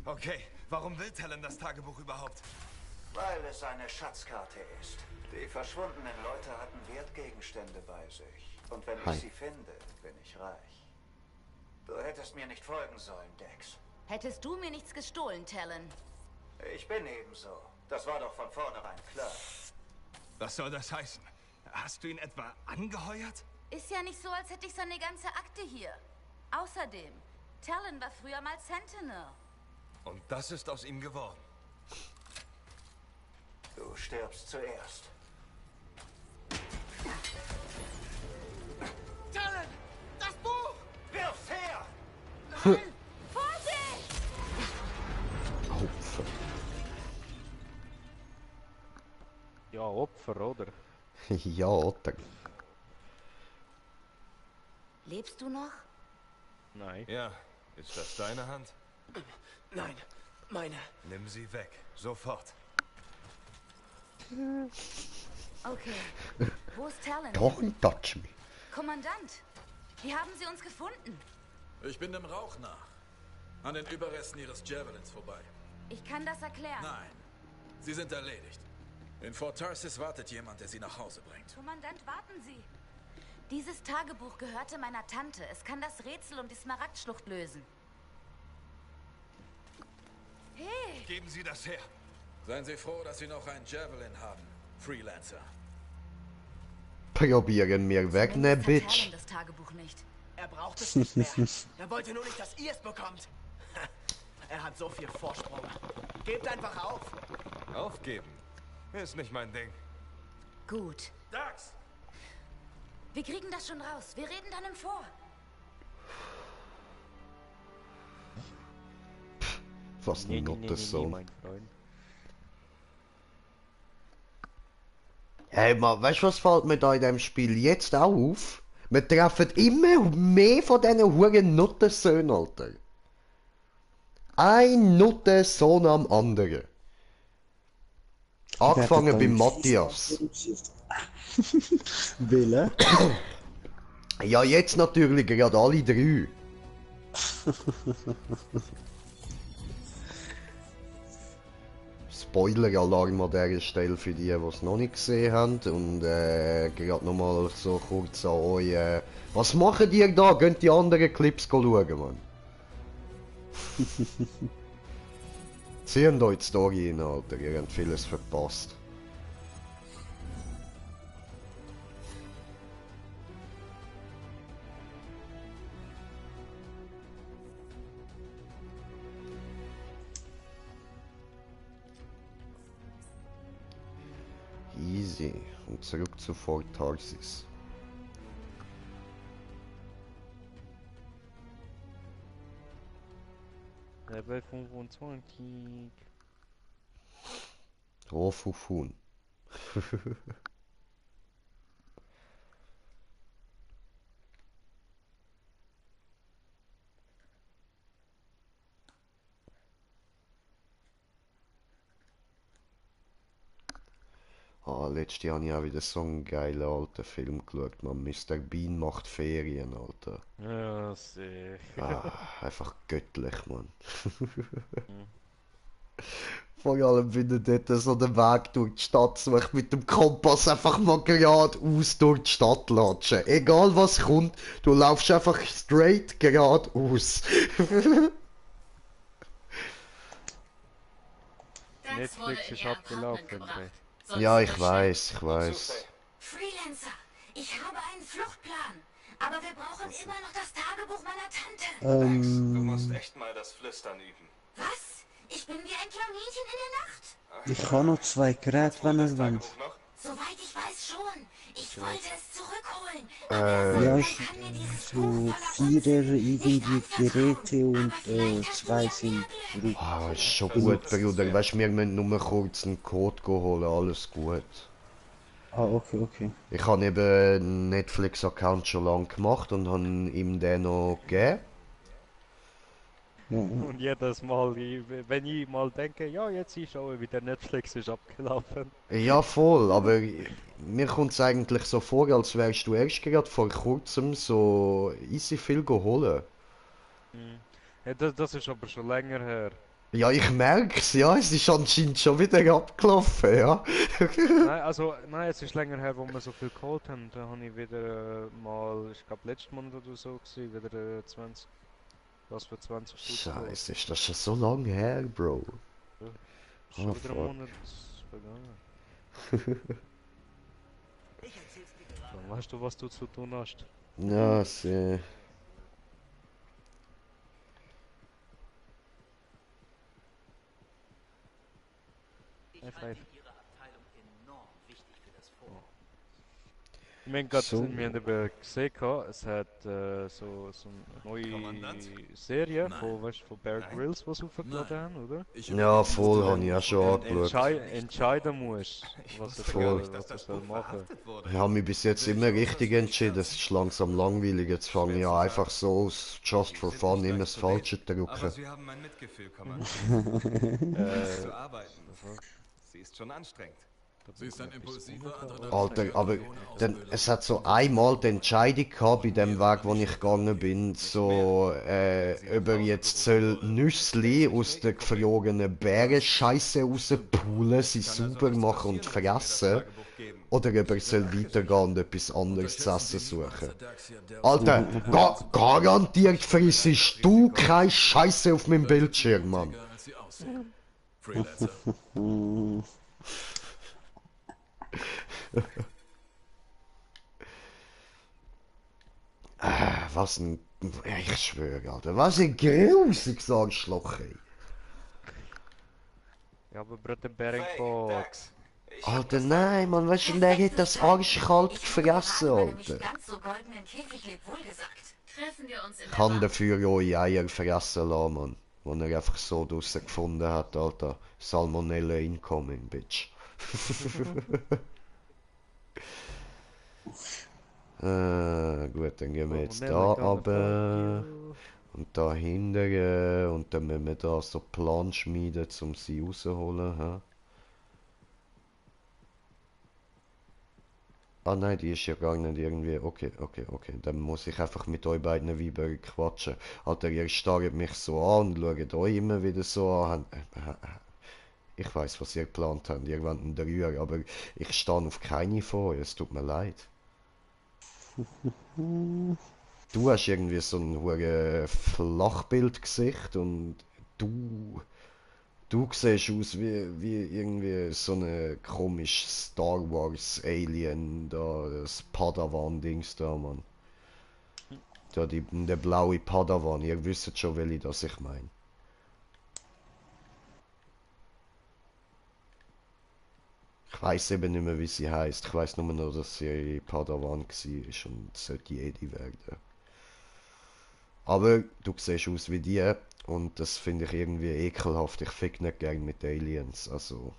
Okay, warum will Talon das Tagebuch überhaupt? Weil es eine Schatzkarte ist. Die verschwundenen Leute hatten Wertgegenstände bei sich. Und wenn Hi. ich sie finde, bin ich reich. Du hättest mir nicht folgen sollen, Dex. Hättest du mir nichts gestohlen, Talon? Ich bin ebenso. Das war doch von vornherein klar. Was soll das heißen? Hast du ihn etwa angeheuert? Ist ja nicht so, als hätte ich seine ganze Akte hier. Außerdem, Talon war früher mal Sentinel. Und das ist aus ihm geworden. Du stirbst zuerst. Talon! Das Buch! Wirf's her! Vorsicht! Opfer. Ja, Opfer, oder? Ja, oder? Lebst du noch? Nein. Ja, ist das deine Hand? Nein, meine. Nimm sie weg. Sofort. Okay. Wo ist Talon? Don't touch me. Kommandant, wie haben Sie uns gefunden? Ich bin dem Rauch nach. An den Überresten ihres Javelins vorbei. Ich kann das erklären. Nein, sie sind erledigt. In Fort Tarsis wartet jemand, der sie nach Hause bringt. Kommandant, warten Sie. Dieses Tagebuch gehörte meiner Tante. Es kann das Rätsel um die Smaragdschlucht lösen. Hey! Geben Sie das her. Seien Sie froh, dass Sie noch einen Javelin haben, Freelancer. Probieren wir wegnehmen, Zumindest hat Bitch. Talon das Tagebuch nicht. Er braucht es nicht mehr. Er wollte nur nicht, dass ihr es bekommt. Er hat so viel Vorsprung. Gebt einfach auf. Aufgeben. Ist nicht mein Ding. Gut. Dax! Wir kriegen das schon raus. Wir reden dann im Vor. Was Nee, ein nee, nee, nee, Gottes nee, Sohn. mein Freund. Hey, man, weißt du, was fällt mir da in dem Spiel jetzt auch auf? Wir treffen immer mehr von diesen huren Nuttensöhnen, Alter. Ein Nuttensohn am anderen. Angefangen bei Matthias. Wille? Ja, jetzt natürlich gerade alle drei. Spoiler-Alarm an dieser Stelle für die, die es noch nicht gesehen haben. Und gerade nochmal so kurz an euch. Was machen ihr da? Geht die anderen Clips schauen, Mann. Ziehen euch die Story rein, Alter. Ihr habt vieles verpasst. Easy. Und zurück zu Fort Tarsis. Level 25. Rohfufun. Ah, letztes Jahr habe ich auch wieder so einen geilen alten Film geschaut, man. Mr. Bean macht Ferien, Alter. Ja, sicher. Ah, einfach göttlich, Mann. Vor allem, wenn er dort so den Weg durch die Stadt sucht, mit dem Kompass einfach mal geradeaus durch die Stadt latschen. Egal was kommt, du laufst einfach straight geradeaus. Dax wurde Netflix in ist ihr Apartment abgelaufen, gebracht. Bray. Sonst Ja, ist ich das schlimm. weiß, ich weiß. Freelancer, ich habe einen Fluchtplan. Aber wir brauchen immer noch das Tagebuch meiner Tante. Dax, du musst echt mal das Flüstern üben. Was? Ich bin wie ein Kaninchen in der Nacht. Ich habe noch 2 Geräte, wenn Das ihr wollt. Tagebuch noch? Soweit ich weiß schon. Ich wollte es zurückholen. Ja, Dann ich kann mir dieses so Buch voller 4 Unsinn irgendwie nicht Geräte und anvertrauen. Aber vielleicht 2 hast du ja sind mehr Glück. zurück. Ah, ist schon gut, Bruder. Weißt du, wir müssen nur kurz einen Code holen, alles gut. Ah, okay, okay. Ich habe eben einen Netflix-Account schon lange gemacht und habe ihm den noch gegeben. Ja, Und jedes Mal, wenn ich mal denke, ja, jetzt ist schon wieder Netflix ist abgelaufen. Ja, voll, aber mir kommt es eigentlich so vor, als wärst du erst gerade vor kurzem so easy viel geholt. Ja, das ist aber schon länger her. Ja, ich merk's, ja, es ist anscheinend schon wieder abgelaufen, ja. Nein, es ist länger her, wo wir so viel geholt haben. Da habe ich wieder mal, ich glaube letzten Monat oder so gewesen, wieder 20, was für 20 Stutz geholt. Scheiße, ist das schon so lange her, Bro. Ist schon Oh, wieder ein fuck. Monat vergangen. Dann weißt du, was du zu tun hast. Ja, sehr. F5. Wir haben gerade, So. wir haben eben gesehen, es hat so eine neue Serie von Bear Grylls, was sie aufgeladen haben, oder? Ja, voll, habe ich auch schon angeschaut. Entscheiden musst, was er Voll. soll, was er soll machen. Ich habe mich bis jetzt immer richtig entschieden, es ist langsam langweilig, jetzt fange ich an, einfach so aus Just for Fun immer das Falsche zu Aber drücken. Sie haben mein Mitgefühl, Kommandant. Zu arbeiten. Sie ist schon anstrengend. Sie ist ein impulsiver, Alter, aber es hat so einmal die Entscheidung gehabt bei dem Weg, wo ich gegangen bin, so, ob er jetzt soll Nüssli aus der gefrorenen Bärenscheiße rauspulen, sie sauber machen und fressen, oder ob er soll weitergehen und etwas anderes zu essen suchen. Alter, garantiert frissest du keine Scheiße auf meinem Bildschirm, Mann. als sie aussehen. Freelancer. Was ein... Ich schwöre, Alter, was ein grusiges Arschloch, ey. Ja, aber Bruder Bering Hey, von... Dax. Ich hab Alter, das nein, Mann, weißt du, der hat das arschkalt gefressen, Alter. Ganz so golden im Käfig lebt, wohlgesagt. Treffen wir uns in der Kann Bar. dafür eure Eier fressen lassen, Mann. Wo er einfach so draussen gefunden hat, Alter. Salmonella incoming, Bitch. Gut, dann gehen wir jetzt da runter. Und da hinten. Und dann müssen wir da so Plan schmieden, um sie rauszuholen. Hä? Ah nein, die ist ja gar nicht irgendwie. Okay. Dann muss ich einfach mit euch beiden Weibern quatschen. Alter, ihr starrt mich so an und schaut euch immer wieder so an. Ich weiß, was ihr geplant habt. Ihr wollt einen Dreier, aber ich stehe auf keine von euch. Es tut mir leid. Du hast irgendwie so ein hure Flachbildgesicht und du siehst aus wie irgendwie so ein komisches Star Wars Alien da, das Padawan-Dings da, Mann. Da der blaue Padawan, ihr wisst schon, welche das ich meine. Ich weiß eben nicht mehr, wie sie heißt. Ich weiß nur noch, dass sie Padawan war und sollte Jedi werden. Aber du siehst aus wie die und das finde ich irgendwie ekelhaft. Ich fick nicht gern mit Aliens. Also,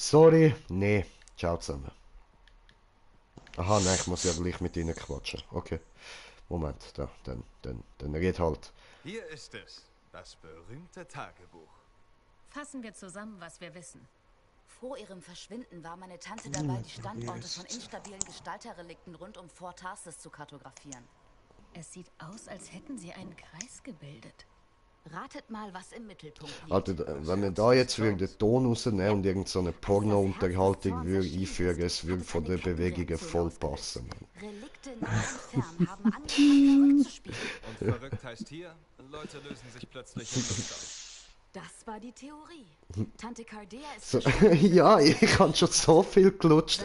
Sorry, nee. Ciao zusammen. Aha, nein, ich muss ja gleich mit ihnen quatschen. Okay. Moment, da, dann red halt. Hier ist es. Das berühmte Tagebuch. Fassen wir zusammen, was wir wissen. Vor ihrem Verschwinden war meine Tante dabei, die Standorte von instabilen Gestalterrelikten rund um Fort Tarsis zu kartografieren. Es sieht aus, als hätten sie einen Kreis gebildet. Ratet mal, was im Mittelpunkt liegt. Alter, wenn wir da jetzt wieder den Ton rausnehmen und irgend so eine Porno-Unterhaltung würde einfügen, es würde von den Bewegungen voll passen. Relikte nah und fern haben angefangen, verrückt zu spielen. Und verrückt heißt hier, Leute lösen sich plötzlich in Luft auf. Das war die Theorie. Tante Cardea ist So, ja, ich habe schon so viel gelutscht.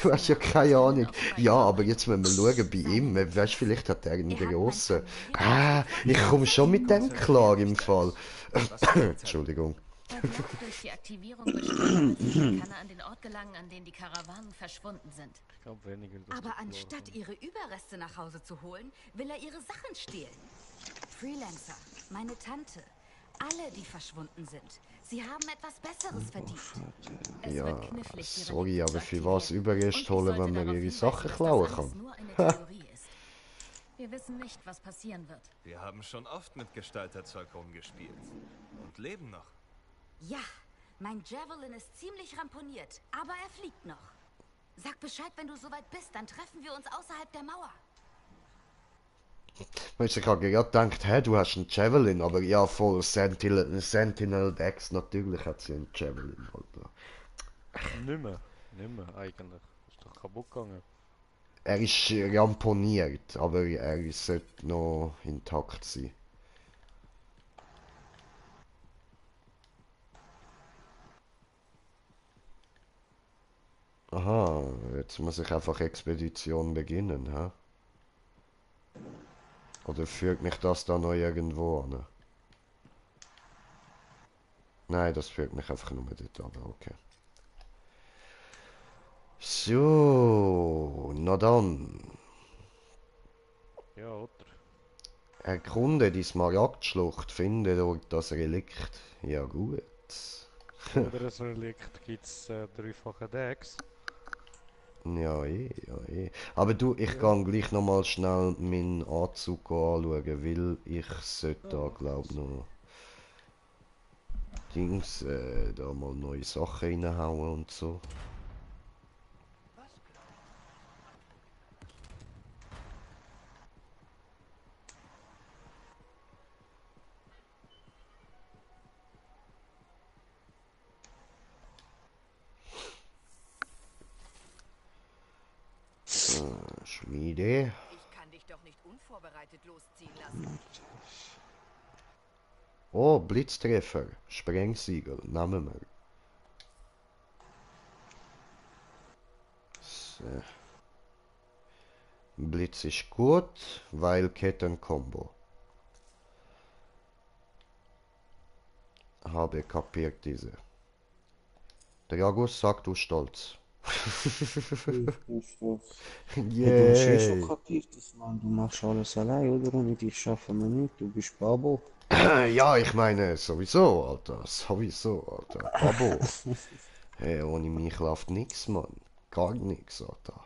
Du hast ja keine Ahnung. Ja, aber jetzt müssen wir schauen bei ihm. Weißt du, vielleicht hat er einen grossen. Ah, ich komme schon mit dem klar im Fall. Entschuldigung. Er glaubt, durch die Aktivierung bestimmter Relikte kann er an den Ort gelangen, an dem die Karawanen verschwunden sind. Ich glaube weniger. dass Aber das anstatt klar ihre Überreste nach Hause zu holen, will er ihre Sachen stehlen. Freelancer, meine Tante, alle, die verschwunden sind. Sie haben etwas Besseres verdient. Es Ja, wird knifflig, die sorry, Relikte aber zu für was aktivieren. Überrest Und ich holen, sollte wenn man darauf ihre hinweisen, Sachen dass klauen das alles kann? nur eine Theorie ist. Wir wissen nicht, was passieren wird. Wir haben schon oft mit Gestalterzeug rumgespielt. Und leben noch. Ja, mein Javelin ist ziemlich ramponiert, aber er fliegt noch. Sag Bescheid, wenn du soweit bist, dann treffen wir uns außerhalb der Mauer. Weißt du, ich habe gerade gedacht, hey, du hast einen Javelin, aber ja, voll Sentinel Dex, natürlich hat sie einen Javelin, Alter. Nicht mehr eigentlich. Ist doch kaputt gegangen. Er ist ramponiert, aber er sollte noch intakt sein. Aha, jetzt muss ich einfach Expedition beginnen, hä? Oder führt mich das da noch irgendwo an? Nein, das führt mich einfach nur dort an, okay. So, na dann. Ja, oder? Erkunde die Smaragdschlucht, finde dort das Relikt. Ja gut. Oder ein Relikt gibt es dreifache Decks. Ja, ja, Aber du, ich kann gleich noch mal schnell meinen Anzug anschauen, weil ich sollte da, glaub noch Dings, da mal neue Sachen reinhauen und so. Schmiede. Ich kann dich doch nicht unvorbereitet losziehen lassen. Oh, Blitztreffer. Sprengsiegel. Nehmen wir. So. Blitz ist gut, weil Kettenkombo. Habe kapiert diese. Dragus, sag du stolz. Ja, du hast eh schon Yay. kapiert, dass du machst alles allein, oder? Und ich schaffe mir nicht, du bist Babo. Ja, ich meine, sowieso, Alter. Sowieso, Alter. Abo. Hey, ohne mich läuft nix, Mann. Gar nix, Alter.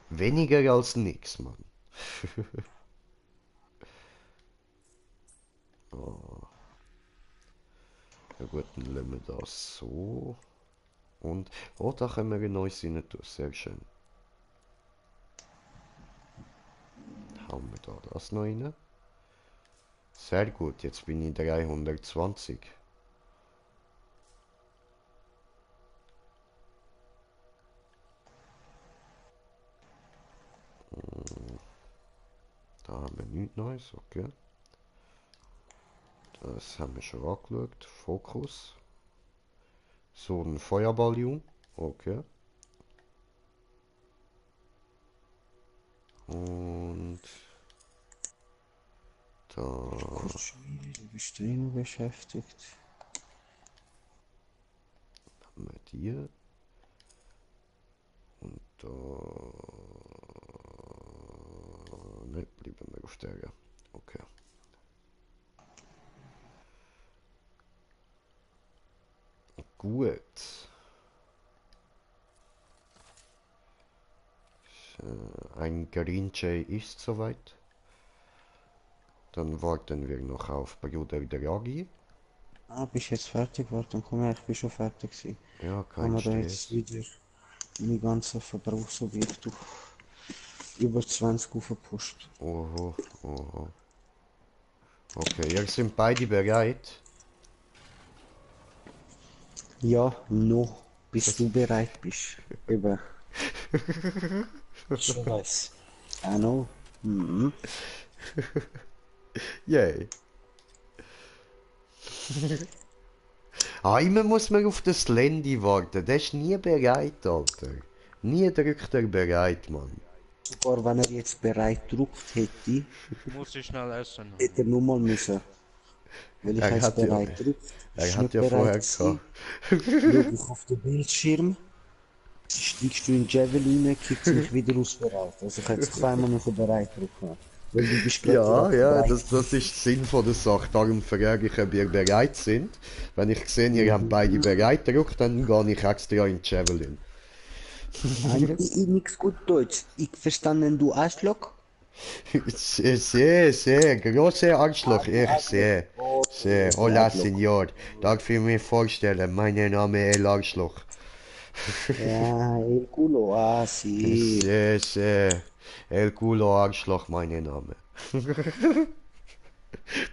Weniger als nix, Mann. Oh. Ja gut, dann lassen wir das so. Und, oh, da können wir ein neues rein tun. Sehr schön. Hauen wir da das noch rein. Sehr gut, jetzt bin ich 320. Da haben wir nichts Neues, okay. Das haben wir schon angeschaut. Fokus. So ein Feuerballon. Okay. Und da Kurz Schmiede, du bist drin beschäftigt. haben wir die. Und da. Ne, bleiben wir auf der. Okay. Gut. Ein Green Jay ist soweit. Dann warten wir noch auf Bruder Draghi. Ah, bist jetzt fertig? Warte, dann komm her, ich bin schon fertig gewesen. Ja, Haben kein wir da jetzt Stress. wieder meine ganzen Verbrauchsobjekte auf über 20 aufgepusht. Oho, oho. Okay, ihr sind beide bereit. Ja, noch, bis du bereit bist. Eben. Schon weiß. I know. Mhm. Yay. Immer muss man auf das Landy warten. Der ist nie bereit, Alter. Nie drückt er bereit, Mann. Sogar wenn er jetzt bereit gedruckt hätte, Muss ich schnell essen. hätte er nur mal müssen. Weil ich Er heißt hat ja- bereit gedruckt. Er Ist hat nicht ja bereit vorher gewesen. gehabt. Schau ich auf den Bildschirm, steigst du in Javelin, kickt mich wieder aus bereit. Also ich hätte es zweimal noch bereit drücken. Weil du bist Ja, gerade ja, bereit. das ist der Sinn von der Sache. Darum frage ich, ob ihr bereit sind. Wenn ich sehe, ihr habt beide bereit gedrückt, dann gehe ich extra in die Javelin. Nix gut Deutsch. Ich verstanden, du Arschloch. Sehr, große Arschloch, ich sehe. Hola, Senor. Darf ich mir vorstellen, mein Name ist El Arschloch. Ja, el culo, ah, sí. Sehr. El Culo Arschloch, mein Name.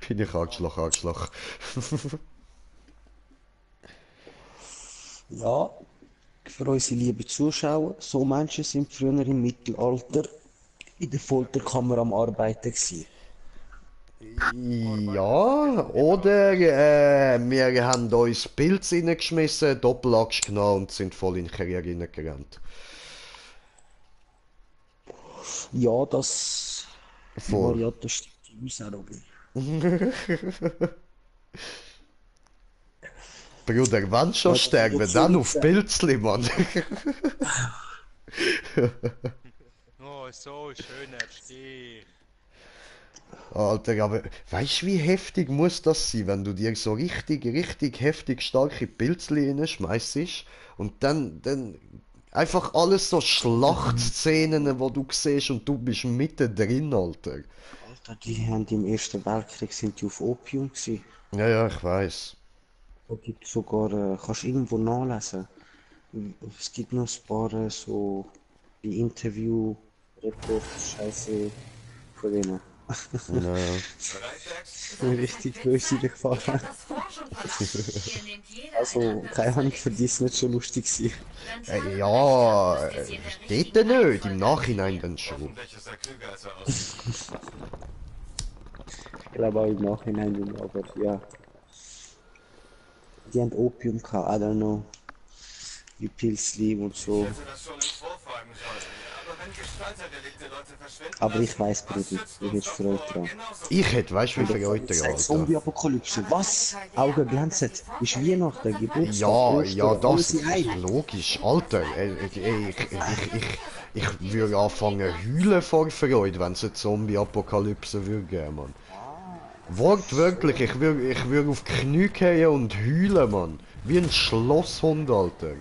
Bin ich Arschloch. Ja, für unsere lieben Zuschauer, so Menschen sind früher im Mittelalter in der Folterkammer am Arbeiten gewesen. Ja, oder wir haben uns Pilz reingeschmissen, Doppelachs genommen und sind voll in den Krieg reingerannt. Ja, das Voll. Variante stimmt in uns auch, Robin. Bruder, wann schon Was sterben, willst dann du auf sagen? Pilzli, Mann. Oh, so schöner Stich. Alter, aber weißt du, wie heftig muss das sein, wenn du dir so richtig heftig starke Pilzli reinschmeißt und dann einfach alles so Schlachtszenen, wo du siehst und du bist mittendrin, Alter. Alter, die haben im Ersten Weltkrieg sind die auf Opium gewesen. Ja, ich weiß. Da gibt sogar, kannst du irgendwo nachlesen. Es gibt noch ein paar so die Interview-Reports, Scheiße von denen. Naja. Richtig böse gefahren. Also, keine Ahnung, für die ist nicht so lustig gewesen. Ja, dort nicht, im Nachhinein dann schon. Hoffentlich ist er klüger, als er aussieht. Ich glaube auch im Nachhinein, nicht, aber ja. Die haben Opium gehabt, I don't know. Wie Pilzli und so. Ich hätte das schon im Vorfragen sollen. Aber wenn gestalterdelikte Leute verschwinden, Aber ich lassen, weiß, was Bruder, schützt du uns hättest doch Freude vor dran. genauso Ich hätte, weißt du, wie viel Leute, Alter. Zombie-Apokalypse. Was? Augen glänzen. Ist Weihnachten, Geburtstag, Ja, Ostern, das alles in ist einem. logisch, Alter. Ich würde anfangen heulen vor Freude, wenn es eine Zombie-Apokalypse würde geben, Mann. Wortwörtlich, ich würde auf die Knie gehen und heulen, Mann. Wie ein Schlosshund, Alter.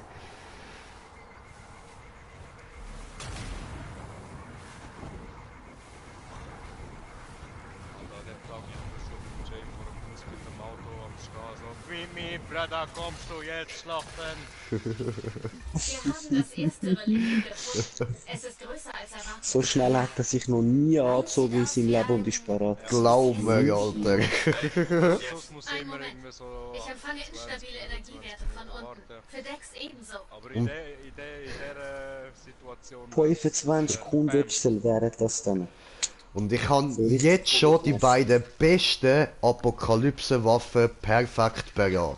Alter, der Flavio ist schon mit Jay vor dem Bus mit dem Auto am Stehen. So, Mimi, Bruder, kommst du jetzt schlachten? Wir haben das erste Relikt gefunden. Es ist größer als erwartet. So schnell hat er sich noch nie angezogen in seinem Leben und ist parat. Glaub mir, Alter. Das muss Ein immer Moment. irgendwie so. Ich empfange instabile Energiewerte von unten. Für Dex ebenso. Aber in der Situation. 25 Kundenwechsel wären das dann. Und ich habe jetzt schon die beiden besten Apokalypse-Waffen perfekt parat.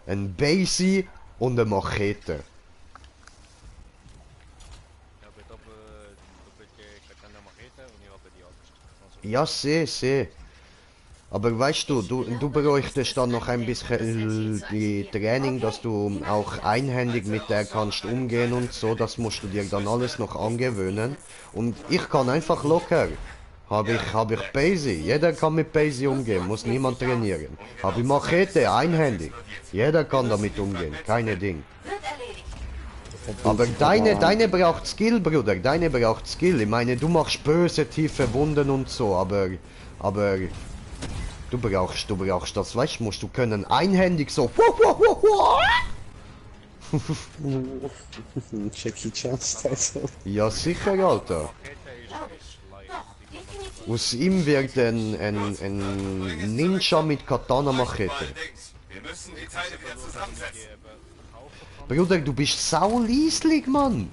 Ein Basie und eine Machete. Ja, aber doppelt keine Machete und ich habe die Angst. Also, Ja, seh. Aber weißt du, du bräuchtest dann noch ein bisschen die Training, dass du auch einhändig mit der kannst umgehen und so. Das musst du dir dann alles noch angewöhnen. Und ich kann einfach locker. Hab ich Basie. Jeder kann mit Basie umgehen, muss niemand trainieren. Hab ich Machete, einhändig. Jeder kann damit umgehen, keine Ding. Aber deine braucht Skill, Bruder, deine braucht Skill. Ich meine, du machst böse, tiefe Wunden und so, aber du brauchst das, weißt du, musst du können einhändig so. Jackie Chan Style. Ja, sicher, Alter. Aus ihm wird ein Ninja mit Katana-Machete. Wir müssen die Teile wieder zusammensetzen. Bruder, du bist saulieslig, Mann.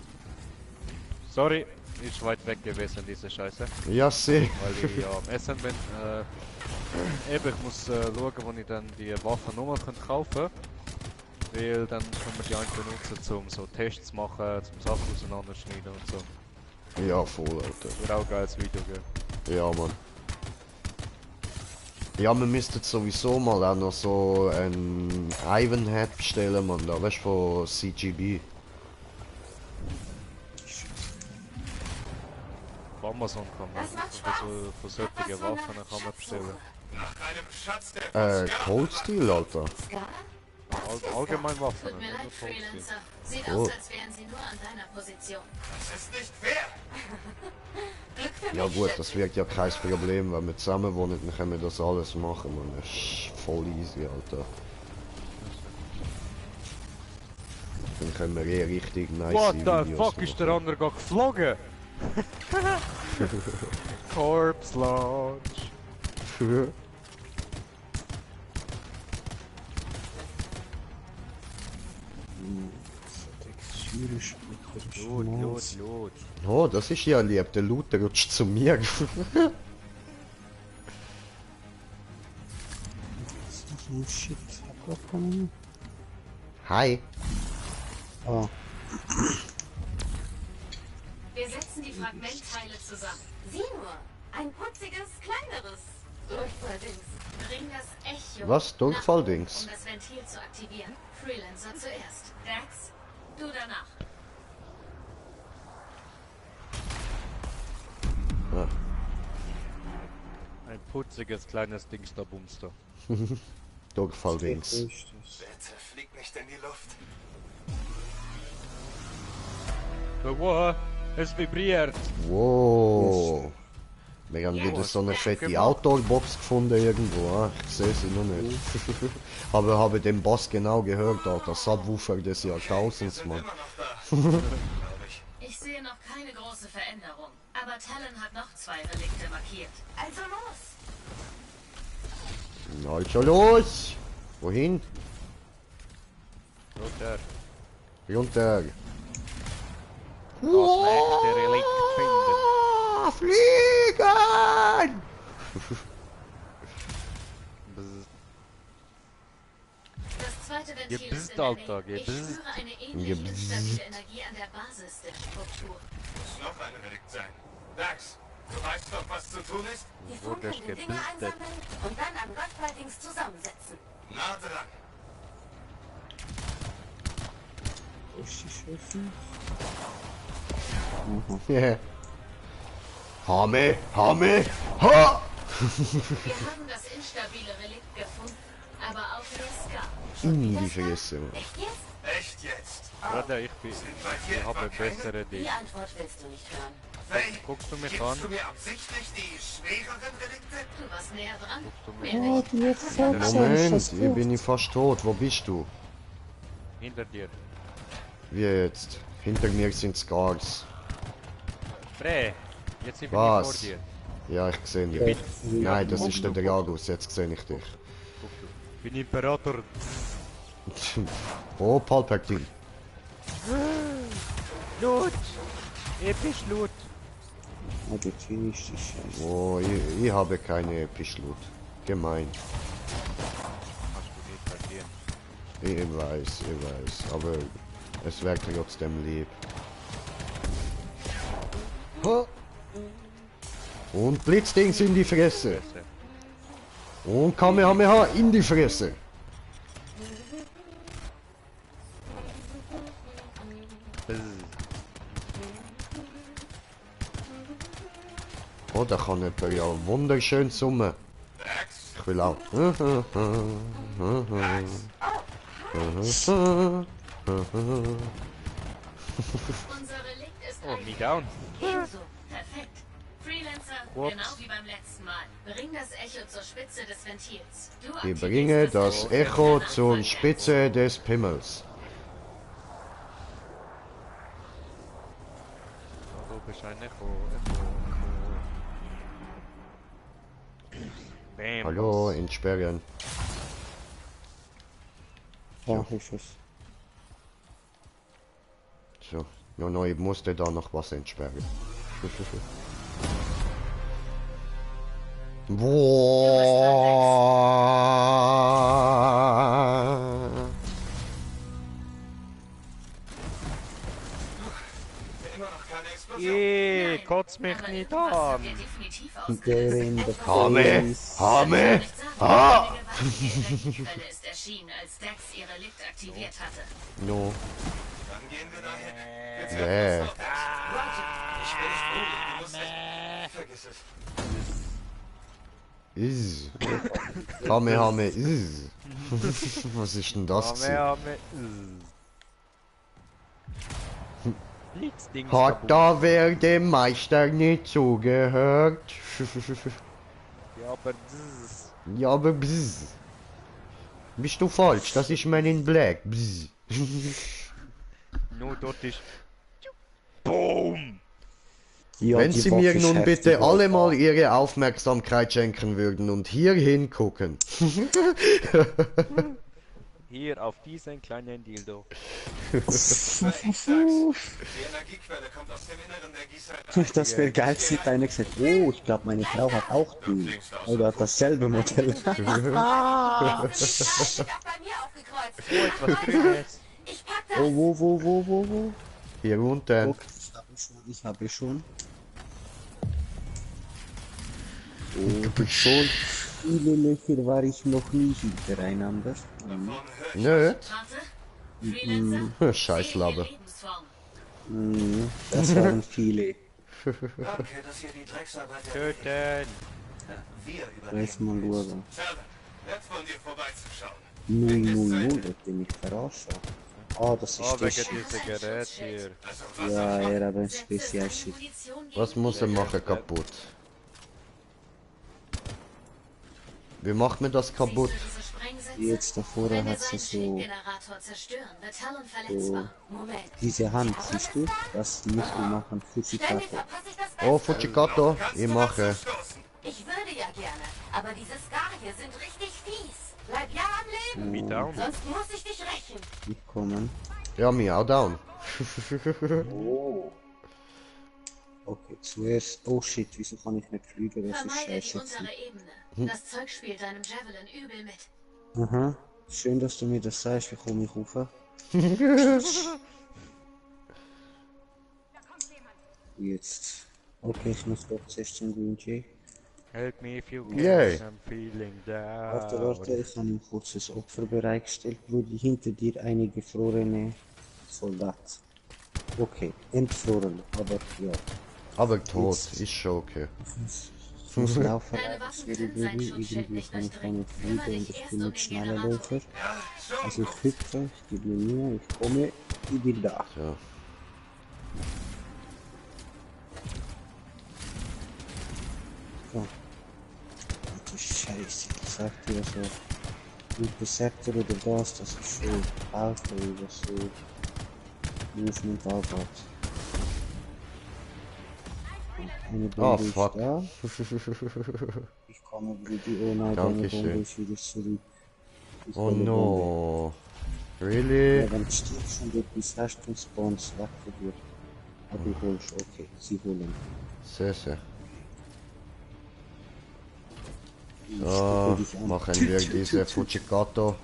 Sorry, ist weit weg gewesen, diese Scheiße. Ja, sehr. Weil ich ja am Essen bin. Eben, ich muss schauen, wo ich dann die Waffen nochmal kaufen kann. Weil dann können wir die einen benutzen, um so Tests zu machen, zum Sachen auseinanderschneiden und so. Ja, voll, Alter. Wird auch ein geiles Video geben. Ja, Mann. Ja, wir müssten sowieso mal auch noch so ein Ivanhead bestellen, Mann, da weißt du, von CGB. Auf Amazon kann man von solchen Waffen kann man bestellen. Nach einem Schatz der Cold Steel, Alter. Allgemein Waffen, Tut mir nicht leid, nur Cold Steel. Freelancer. Sieht Oh. aus, als wären sie nur an deiner Position. Das ist nicht fair! Glück für Ja mich, gut, Chef. das wird ja kein Problem, wenn wir zusammen wohnen, dann können wir das alles machen, Mann. Das ist voll easy, Alter. Dann können wir eh richtig nice What the Videos fuck, ist der andere gerade geflogen? Corpse Launch. machen. Lot. Oh, das ist ja lieb, der Luther rutscht zu mir. Shit, abgekommen. Hi. Ah, Wir setzen die Fragmentteile zusammen. Sieh nur, ein putziges, kleineres Durchfalldings. Bring das Echo. Was? Durchfalldings? Um das Ventil zu aktivieren. Freelancer zuerst. Dax, du danach. Ah. Ein putziges kleines Dingster-Bumster. Durchfalldings. richtig. Bitte flieg nicht in die Luft. Wow, es vibriert. Wow. Wir haben wieder so eine fette Outdoor-Box gefunden irgendwo. Ah, ich sehe sie noch nicht. Aber habe den Boss genau gehört, Alter. Subwoofer des Jahrtausends, Mann. Immer noch da, glaube ich. Ich sehe noch keine große Veränderung. Aber Talon hat noch 2 Relikte markiert. Also los! Na, schon los! Wohin? Runter. Runter. Das nächste Relikt finden. Fliegen! Bzz. Das zweite Ventil Gebzzt, ist in der Alter, Nähe. Ich gebzzt. spüre eine ähnlich Gebzzt. instabile Energie an der Basis der Struktur. Muss noch ein Relikt sein. Dax, du weißt doch, was zu tun ist? Die Funken Funken in in Dinge Dinge gebürstet. einsammeln und dann an Gottfalldings zusammensetzen. Nah dran. Richtig helfen. Yeah. Hame! Ha! Wir haben das instabile Relikt gefunden, aber auch Leska. In die Fresse, Mann. Echt jetzt? Echt jetzt? Warte, ich habe bessere Die Dinge. Antwort willst du nicht hören. Faye, Guckst du mich gibst an? du mir absichtlich die schwereren Relikte? Du warst näher dran. Guckst du mich Mehr Oh, nicht. die jetzt selbst Moment, ich bin ich fast tot. Wo bist du? Hinter dir. Wie jetzt? Hinter mir sind Scars. Bre, jetzt sind wir Was? vor dir. Ja, ich sehe dich. Nein, das ist der Dragus. Jetzt sehe ich dich. Guck du. Ich bin Imperator. Oh, Palpatine. Loot! Episch Loot! Oh, die Tür ist die Scheiße. Oh, ich habe keine Epischlut. Gemein. Hast du nicht verlieren. Ich weiß. Aber es wäre trotzdem lieb. Ha! Und Blitzdings in die Fresse. Fresse. Und Kamehameha in die Fresse. Bzz. Oh, da kann jemand ja wunderschön summen. Ich will auch. Oh, me down. Ebenso. Perfekt. Freelancer, Ups. genau wie beim letzten Mal. Bring das Echo zur Spitze des Ventils. Du Ich aktivierst bringe das Echo zur Anfang Spitze des Pimmels. Du bist ein Echo. Bam. Hallo, entsperren. Ja, ist es. So, no, ich musste da noch was entsperren. Boah. Immer noch keine Explosion. Kotz mich Aber nicht irgendwas hat an. dir definitiv There in the Hame, face. Hame, ah! Die Energiequelle ist erschienen, als Dex ihr Relikt aktiviert hatte. No, Dann gehen wir dahin. Wir nee. treffen uns dort. Ich will nicht umgehen, du musst echt. Vergiss es. Hame, is. Was ist denn das? Hame. Ding Hat da wer dem Meister nicht zugehört? Ja, aber das Ja, aber bzz. Bist du falsch? Das ist Man in Black. Bzz. nur dort ist. Boom! Ja, Wenn die Sie Waffe mir ist nun heftig, bitte alle Alter. mal Ihre Aufmerksamkeit schenken würden und hier hingucken. Hier auf diesen kleinen Dildo. Die Energiequelle kommt aus dem Inneren der Gießerei. Das wäre geil, sieht einer gesagt, oh, ich glaube meine Frau hat auch die. Oder hat dasselbe Modell. Steht auch bei mir aufgekreuzt. Oh, etwas Grünes. Ich pack das. Oh, wo? Hier unten. Okay, ich habe schon. Oh, so viele Löcher war ich noch nie hintereinander. Nö. Warte. Freelancer, Scheiß Labe. Lebensform. Das waren viele. Danke, dass ihr die Drecksarbeit Töten. Wir Lass mal schauen. Schade. Nett von dir vorbeizuschauen. 000, hat mich verarscht. Ah, das Oh, ist wegen das. diesem Gerät hier. Ja, er hat ein Spezialshit. Was muss er machen kaputt? Wie macht man das kaputt? Jetzt davor hat sie so diese Hand, siehst du? Das musst du machen, Fujikato. Oh, Fujikato, ich mache. Ich würde ja gerne, aber diese Scar hier sind richtig fies. Bleib ja am Leben, Me down. sonst muss ich dich rächen. Nicht kommen. Ja, mir auch down. Oh. Okay, zuerst. Oh shit, wieso kann ich nicht fliegen? Das ist Vermeide die scheiße. untere Ebene. Das Zeug spielt deinem Javelin übel mit. Aha. Schön, dass du mir das sagst, wie komme ich rauf? Jetzt. Okay, ich muss doch zuerst zum Green Jay. Help me if you can. Yay. I'm feeling Warte, down. warte, ich habe ein kurzes Opfer bereitgestellt. Wurde hinter dir eine gefrorene Soldat. Okay, entfroren, aber ja. Aber tot, ist schon okay. Ich muss laufen, Deine das Waffen wäre können sein irgendwie Schutzschild nicht kann ich durchdringen. keine Kümmere Fliege und dich ich erst bin um nicht den schneller Generator. Läufer. Also ich hüpfe, ich gebe mir Mühe, ich komme, ich bin da. So. So. Die Scheiße, ich sag dir so. Interceptor oder das ist so Auto oder so. Movement Arbeit. Eine Oh, Bombe ist fuck. da. Ich komme über die, oh nein, deine Dankeschön. Bombe ist wieder zurück. Ich Oh hole Bombe. no. Really? Ja, wenn du stirbst und etwas hast, dann spawnst du weg von dir. Aber du holst, okay, sie holen. Sehr, sehr. Ich So, stecke dich an. machen wir diese Fujikato.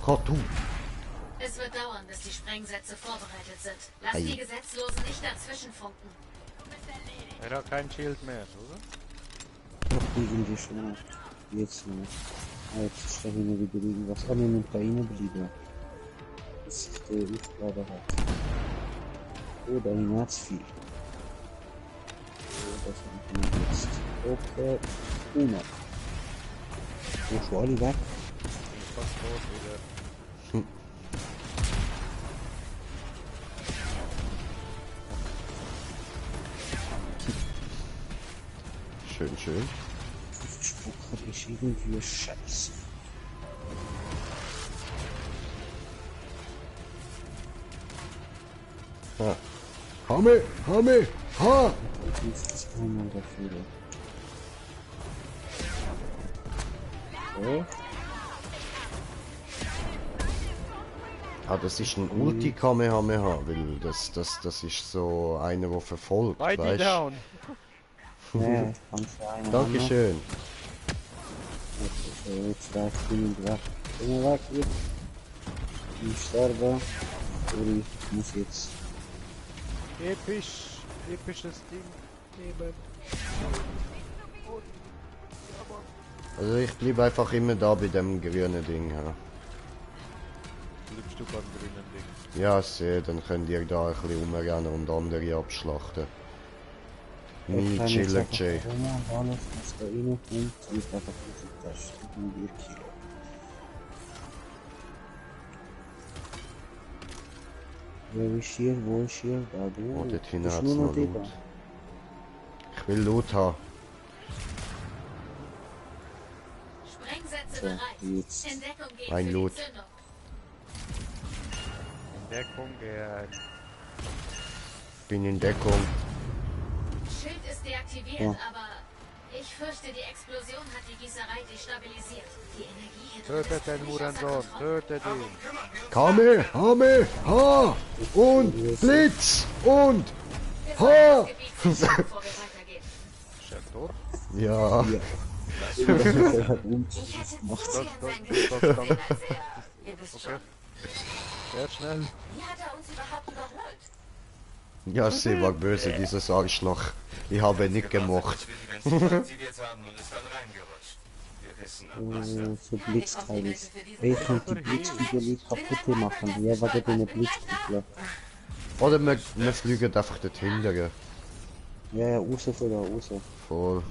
Katu. Es wird dauern, bis die Sprengsätze vorbereitet sind. Lass Ei. die Gesetzlosen nicht dazwischen funken. Er hat kein Schild mehr, oder? Noch irgendwie schon. Jetzt noch. Ah, jetzt ist da hinten wieder irgendwas. Ah, wir müssen da rein bleiben. dass ich den aufgeladen habe. Oh, da hinten hat's viel. Oh, das machen wir jetzt. Okay, Una. Wo schon alle weg? Fast tot wieder. Schön, schön. Spucker ist irgendwie scheiße. Ha. Hame, Hame, ha! Das ist einmal dafür. So. Ah, das ist ein Ulti-Kamehameha, weil das ist so einer, der verfolgt, Mighty weißt down! Ja, kannst du einen Dankeschön. So, jetzt reicht ich weg. Geh mal weg hier. Ich sterbe. Sorry, ich muss jetzt. Episches Ding nehmen. Also ich bleib einfach immer da bei dem grünen Ding. Ja, Bleibst du beim grünen Ding? ja sehe, dann könnt ihr da ein bisschen rumrennen und andere abschlachten. Nie chiller, Jay. Alles, was da reinkommt, wird einfach ausgetestet und wir killen. Wer ist hier? Wo ist hier? Da, du. Oh, dort hinten Bist hat's nur noch dort? Loot. Ich will Loot haben. Sprengsätze So, bereit. jetzt. In Deckung gehen Ein für Loot. die Zündung. In Deckung gehen. Bin in Deckung. Schild ist deaktiviert, Ja. aber ich fürchte, die Explosion hat die Gießerei destabilisiert. Die Energie hier drin Tötet ist den völlig außer Hurensohn, Kontrolle. tötet ihn. Kame, Hame, ha! Und Blitz und Wir ha! sollten das Gebiet sichern, bevor wir weitergehen. Ist er tot? Ja. Ich hätte zu gern sein Gesicht gesehen, als ihr wisst schon. Sehr schnell. Wie hat er uns überhaupt überholt? Ja, sie war böse, dieses Arschloch. Ich habe ihn nicht gemocht. Wenn sie aktiviert haben und ist dann reingerutscht. Wir wissen, So Blitzteile. Wer kann die Blitzkugel kaputt machen? Ja, wegen den Blitzkugeln. Oder wir fliegen einfach dort hinterher. Ja, ja, raus von da, raus. Voll.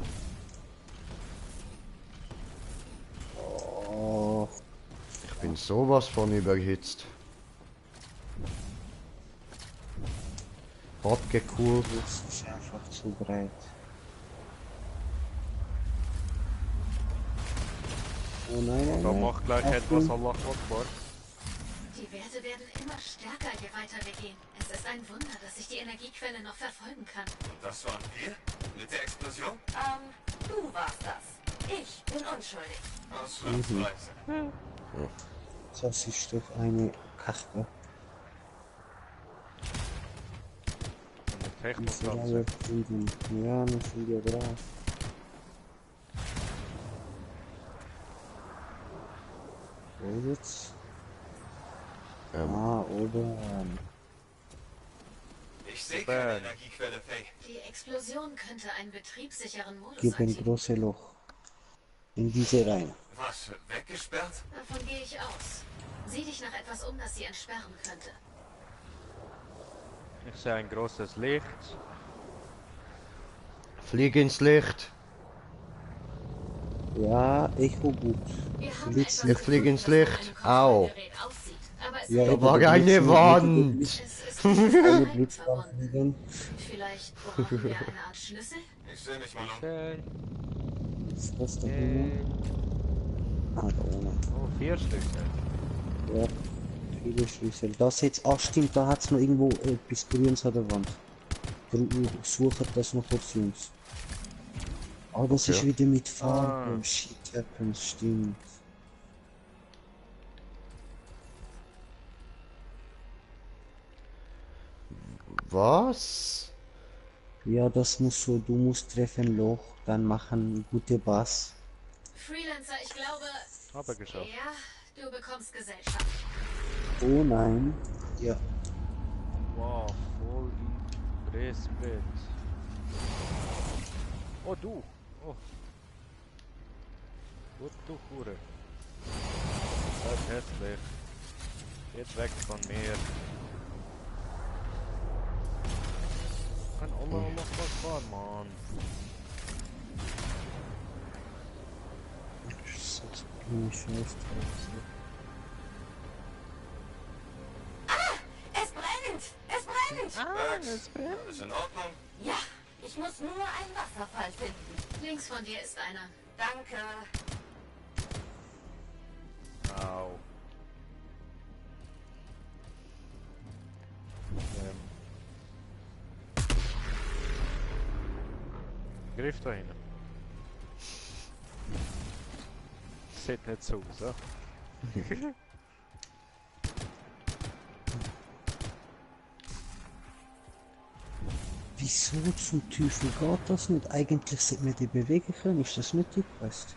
Oh, Ich bin sowas von überhitzt. Abgekühlt. das ist einfach zu breit. Oh nein, nein, Da nein. macht gleich etwas Allah Akbar. Die Werte werden immer stärker, je weiter wir gehen. Es ist ein Wunder, dass ich die Energiequelle noch verfolgen kann. das waren wir? Mit der Explosion? Du warst das. Ich bin unschuldig. Ausnahmsweise. Das ist doch eine Kachpe. Eine Diese Technopflanze. Reihe finden. Ja, wir sind ja drauf. Wo jetzt? Oben. Ich sehe keine Energiequelle, Faye. Die Explosion könnte einen betriebssicheren Modus Gib ein aktivieren. großes Loch. In diese rein. Was, weggesperrt? Davon gehe ich aus. Sieh dich nach etwas um, das sie entsperren könnte. Ich sehe ein großes Licht. Flieg ins Licht. Ja, Echo gut. Wir haben Blitz- etwas Ich fliege gefunden, ins das wie Licht. ein Au. Kontrollgerät aussieht. Aber es Ja, ist Da war aber eine Blitz- Wand. Es ist Eine mit Sicherheit Blitzwand verbunden. liegen. Vielleicht brauchen wir eine Art Schlüssel? Ich sehe mich mal um. Schön. Was ist das da hinten? Ah, da oben. Oh, 4 Stück. Ja, viele Schlüssel. Das jetzt, stimmt, da hat es noch irgendwo etwas Grünes an der Wand. Suche das noch kurz, Jungs. Ah, das ist Okay. wieder mit Farbe. Shit happens, stimmt. Was? Ja, das musst du musst treffen Loch, dann machen gute Bass. Freelancer, ich glaube... Aber geschafft. Ja, du bekommst Gesellschaft. Oh nein. Ja. Wow, voll in Drehsbett. Oh, du. Oh. Gut, du Hure. Das ist hässlich. Geht weg von mir. Kann auch noch was fahren, Mann. Es brennt! Es brennt! Es brennt. Ist in Ordnung? Ja, ich muss nur einen Wasserfall finden. Links von dir ist einer. Danke. Au. Griff da hin. Sieht nicht so aus, ja? Wieso zum Teufel geht das nicht? Eigentlich sollte man die bewegen können, ist das nicht die Quest?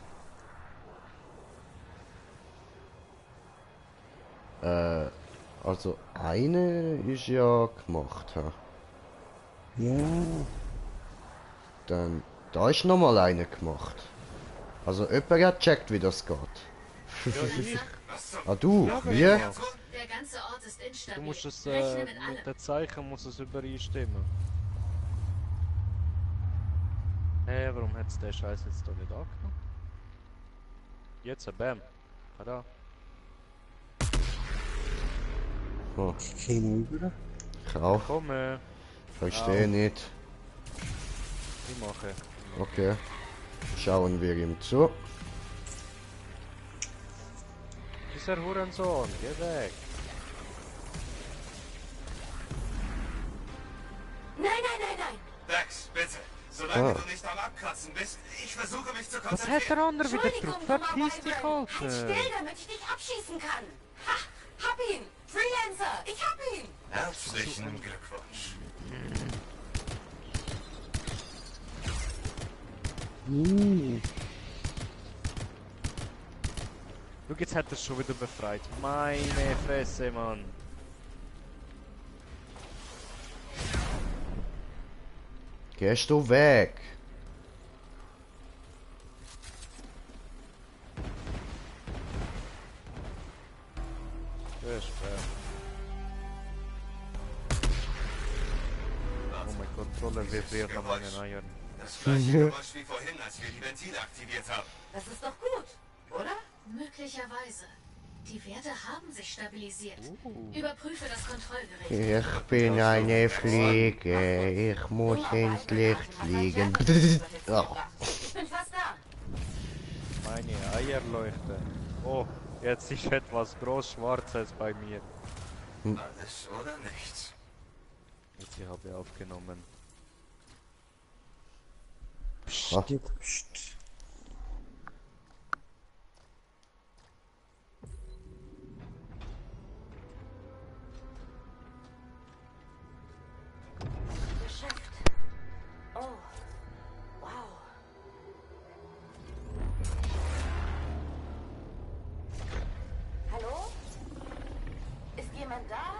Also eine ist ja gemacht. Ha. Ja, Dann da ist nochmal eine gemacht. Also jemand hat gecheckt, wie das geht. Ja, ich. Ah du, wie? Der ganze Ort ist instabil. Du musst es Rechne mit allem. mit den Zeichen muss es übereinstimmen. Hä, warum hat's der Scheiß jetzt da nicht angenommen? Jetzt, bam. Da. Oh, keine über. ich auch. Komm, Verstehe nicht. ich mache. Okay. Schauen wir ihm zu. Dieser Hurensohn, geh weg. Nein, nein, nein, nein! Dex, bitte. Solange du nicht am Abkratzen bist, ich versuche mich zu Was konzentrieren. hat der andere wieder Entschuldigung, drauf? dummer Verpiss dich, Wyvern. Halt Alter. still, damit ich dich abschießen kann. Ha, hab ihn! Freelancer, ich hab ihn! Herzlichen Glückwunsch. Schau, jetzt hat er es schon wieder befreit. Meine Fresse, Mann. Gehst du weg? Das ist fair. Oh mein Gott, Controller vibriert an meinen Eiern. Das gleiche Geräusch wie vorhin, als wir die Ventile aktiviert haben. Das ist doch gut, oder? Möglicherweise. Die Werte haben sich stabilisiert. Überprüfe das Kontrollgerät. Ich bin eine Fliege. Ich muss ins Licht fliegen. Oh. Ich bin fast da. Meine Eier leuchten. Oh, jetzt ist etwas groß-schwarzes bei mir. Alles oder nichts. Jetzt habe ich aufgenommen. Ah. Psst. Geschäft. Oh, wow. Hallo? Ist jemand da?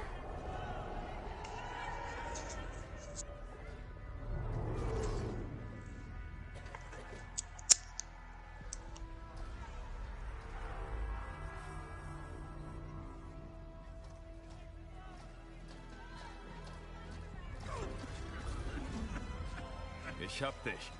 Ich hab dich.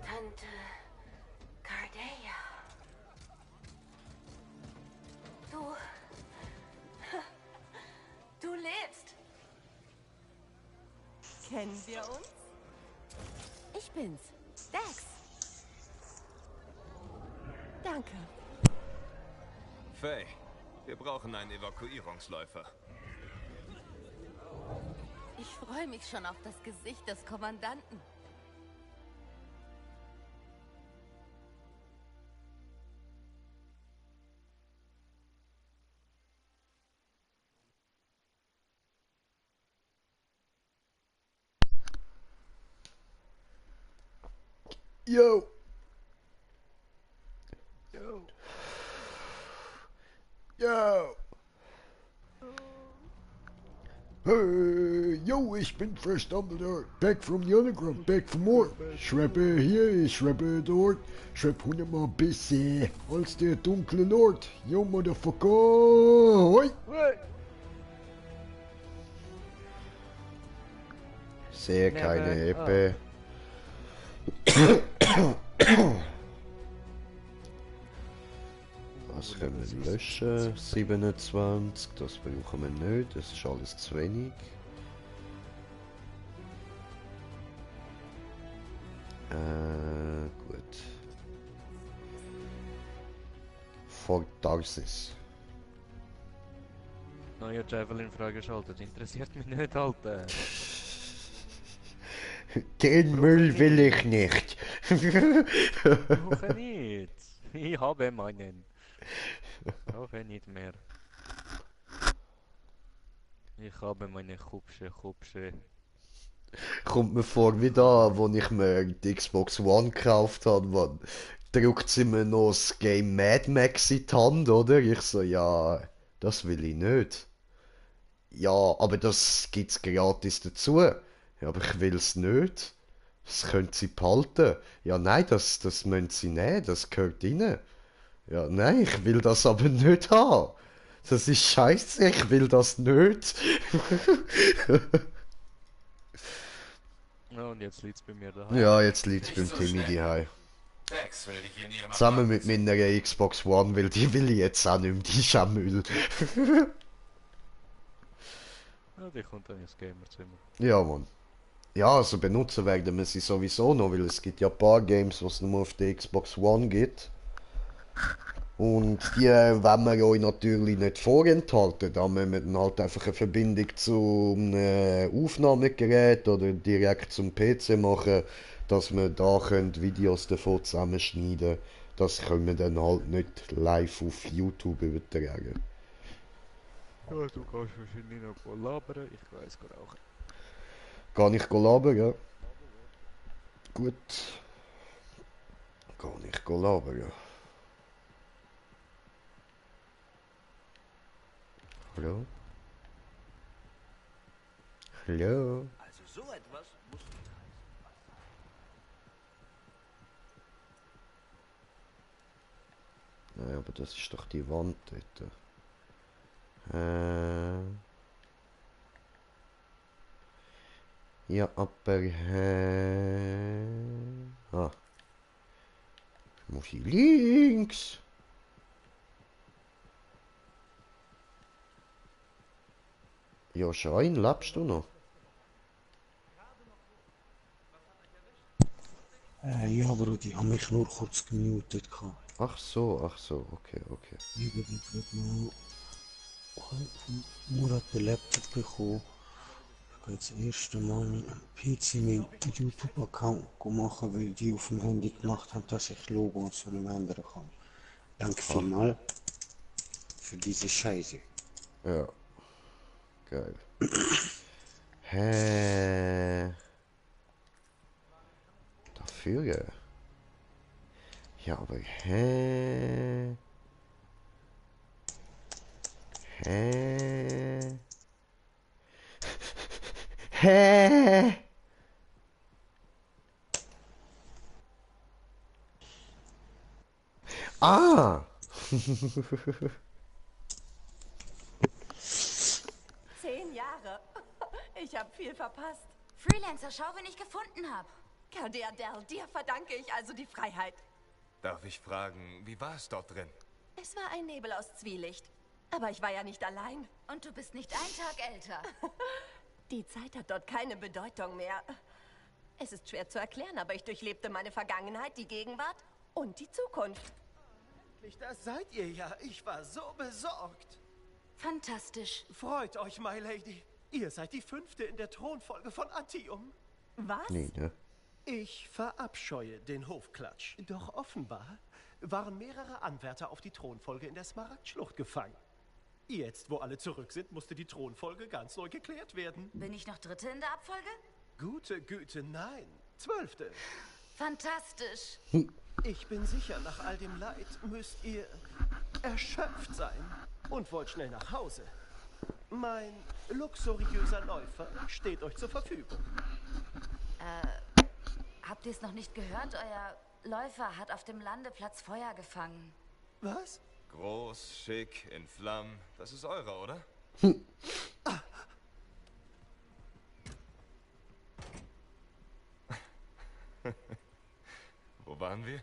Tante Cardeia. Du lebst. Kennen wir uns? Ich bin's, Dex. Danke. Faye, wir brauchen einen Evakuierungsläufer. Ich freue mich schon auf das Gesicht des Kommandanten. Yo! Yo! Yo! Hey, yo, ich bin Fresh Dumbledore. Back from the underground, back for more. Ich rappe hier, ich rappe dort. Ich rappe 100-mal besser als der dunkle Lord. Yo, Motherfucker. Hoi. Sehe keine Eppe. Das können wir löschen. 27, das brauchen wir nicht, das ist alles zu wenig. Gut. Fort Tarsis. Neuer Javelin freigeschaltet, interessiert mich nicht, Alter. Den Müll will ich nicht. Brauche nicht. Ich habe meinen. Brauche nicht mehr. Ich habe meine Kupsche. Kommt mir vor wie da, wo ich mir die Xbox One gekauft habe, man drückt sie mir noch das Game Mad Max in die Hand, oder? Ich so, ja, das will ich nicht. Ja, aber das gibt's gratis dazu. Ja, aber ich will's nicht. Das können sie behalten. Ja, nein, das müssen sie nehmen, das gehört rein. Ja, nein, ich will das aber nicht haben. Das ist scheiße, ich will das nicht. Ja, und jetzt liegt's bei mir daheim. Ja, jetzt liegt's beim Timmy daheim. Zusammen mit meiner Xbox One, weil die will ich jetzt auch nicht mehr, die ist auch Müll. Ja, die kommt dann ins Gamerzimmer. Ja, Mann. Ja, also benutzen werden wir sie sowieso noch, weil es gibt ja ein paar Games, was es nur auf der Xbox One gibt. Und die wollen wir euch natürlich nicht vorenthalten. Da müssen wir dann halt einfach eine Verbindung zum Aufnahmegerät oder direkt zum PC machen, dass wir da Videos davon zusammenschneiden. Das können wir dann halt nicht live auf YouTube übertragen. Ja, du kannst wahrscheinlich noch labern, ich weiss gar auch. Gar nicht labern, ja. Gut. Gar nicht labern, ja. Hallo? Hallo? Also so etwas muss nicht heißen. Naja, aber das ist doch die Wand dort. Ja, aber muss ich links? Ja, Schein, lebst du noch? Ja, Brudi, ich habe mich nur kurz gemutet. Ach so, okay. Ich habe gerade mal Murat den Laptop bekommen. Ich gehe jetzt das erste Mal mit dem PC meinen YouTube-Account machen, weil die auf dem Handy gemacht haben, dass ich Logo und so nicht ändern kann. Danke vielmals für diese Scheiße. Ja. Geil. Hä? Dafür ja. Ja, aber hä? Hä? Hä? Ah! 10 Jahre. Ich habe viel verpasst. Freelancer, schau, wen ich gefunden habe. Kader Dell, dir verdanke ich also die Freiheit. Darf ich fragen, wie war es dort drin? Es war ein Nebel aus Zwielicht. Aber ich war ja nicht allein. Und du bist nicht einen Tag älter. Die Zeit hat dort keine Bedeutung mehr. Es ist schwer zu erklären, aber ich durchlebte meine Vergangenheit, die Gegenwart und die Zukunft. Das seid ihr ja. Ich war so besorgt. Fantastisch. Freut euch, my lady. Ihr seid die 5. in der Thronfolge von Antium. Was? Nee, ne? Ich verabscheue den Hofklatsch. Doch offenbar waren mehrere Anwärter auf die Thronfolge in der Smaragdschlucht gefangen. Jetzt, wo alle zurück sind, musste die Thronfolge ganz neu geklärt werden. Bin ich noch Dritte in der Abfolge? Gute Güte, nein. 12. Fantastisch. Ich bin sicher, nach all dem Leid müsst ihr erschöpft sein und wollt schnell nach Hause. Mein luxuriöser Läufer steht euch zur Verfügung. Habt ihr es noch nicht gehört? Euer Läufer hat auf dem Landeplatz Feuer gefangen. Was? Groß, schick, in Flammen. Das ist eurer, oder? Wo waren wir?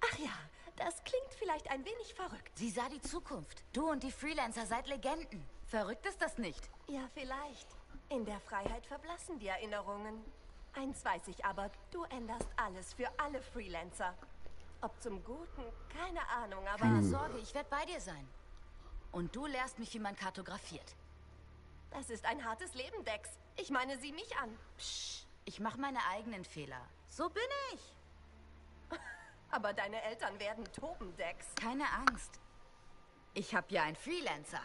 Ach ja, das klingt vielleicht ein wenig verrückt. Sie sah die Zukunft. Du und die Freelancer seid Legenden. Verrückt ist das nicht. Ja, vielleicht. In der Freiheit verblassen die Erinnerungen. Eins weiß ich aber, du änderst alles für alle Freelancer. Ob zum Guten, keine Ahnung, aber... Keine Sorge, ich werde bei dir sein. Und du lehrst mich, wie man kartografiert. Das ist ein hartes Leben, Dex. Ich meine, sieh mich an. Psch, ich mache meine eigenen Fehler. So bin ich. Aber deine Eltern werden toben, Dex. Keine Angst. Ich habe ja einen Freelancer.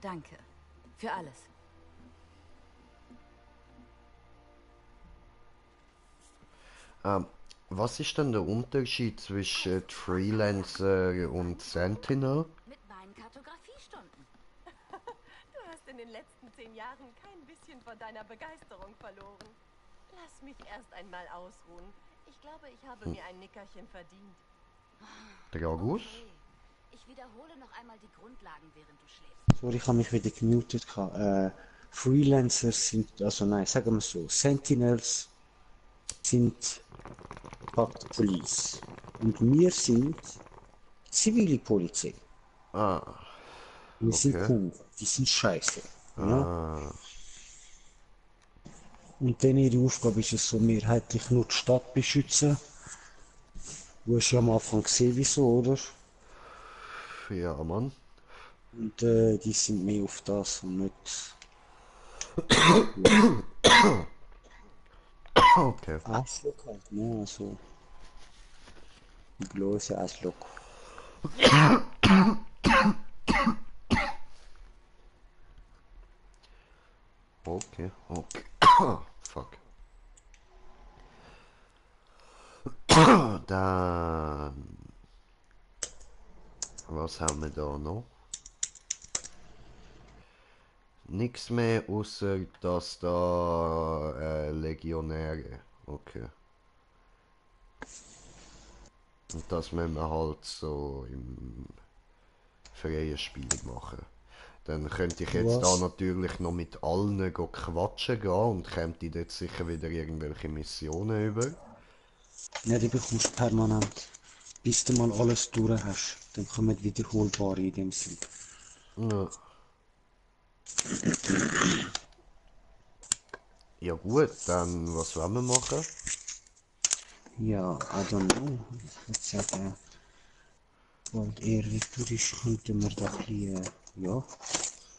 Danke. Für alles. Was ist denn der Unterschied zwischen Freelancer und Sentinel? Mit meinen Kartografiestunden. Du hast in den letzten 10 Jahren kein bisschen von deiner Begeisterung verloren. Lass mich erst einmal ausruhen. Ich glaube, ich habe mir ein Nickerchen verdient. Dragus? Okay. Ich wiederhole noch einmal die Grundlagen, während du schläfst. Sorry, ich habe mich wieder gemutet. Freelancer sind, also nein, sagen wir so, Sentinels sind Pact Police. Und wir sind zivile Polizei. Ah, Wir sind okay. cool, die sind scheiße. Ja? Ah, Und dann ihre Aufgabe ist es so, mehrheitlich nur die Stadt beschützen. Du hast ja am Anfang gesehen, wieso, oder? ja, Mann. Und die sind mehr auf das und nicht Okay. Arschloch halt, ne? Also, bloße Arschloch. Okay, okay. Fuck. Dann. Was haben wir da noch? Nichts mehr außer dass da Legionäre. Okay. Und das müssen wir halt so im freien Spiel machen. Dann könnte ich jetzt da Was? natürlich noch mit allen quatschen gehen und käme dort sicher wieder irgendwelche Missionen über. Ja, die bekommst du permanent. Bis du mal alles durch hast. Dann kommen wiederholbare in dem Sinn. Ja. Ja gut, dann was wollen wir machen? Ja, I don't know. Ich würde sagen, weil eher rhetorisch könnten wir da ein bisschen, ja.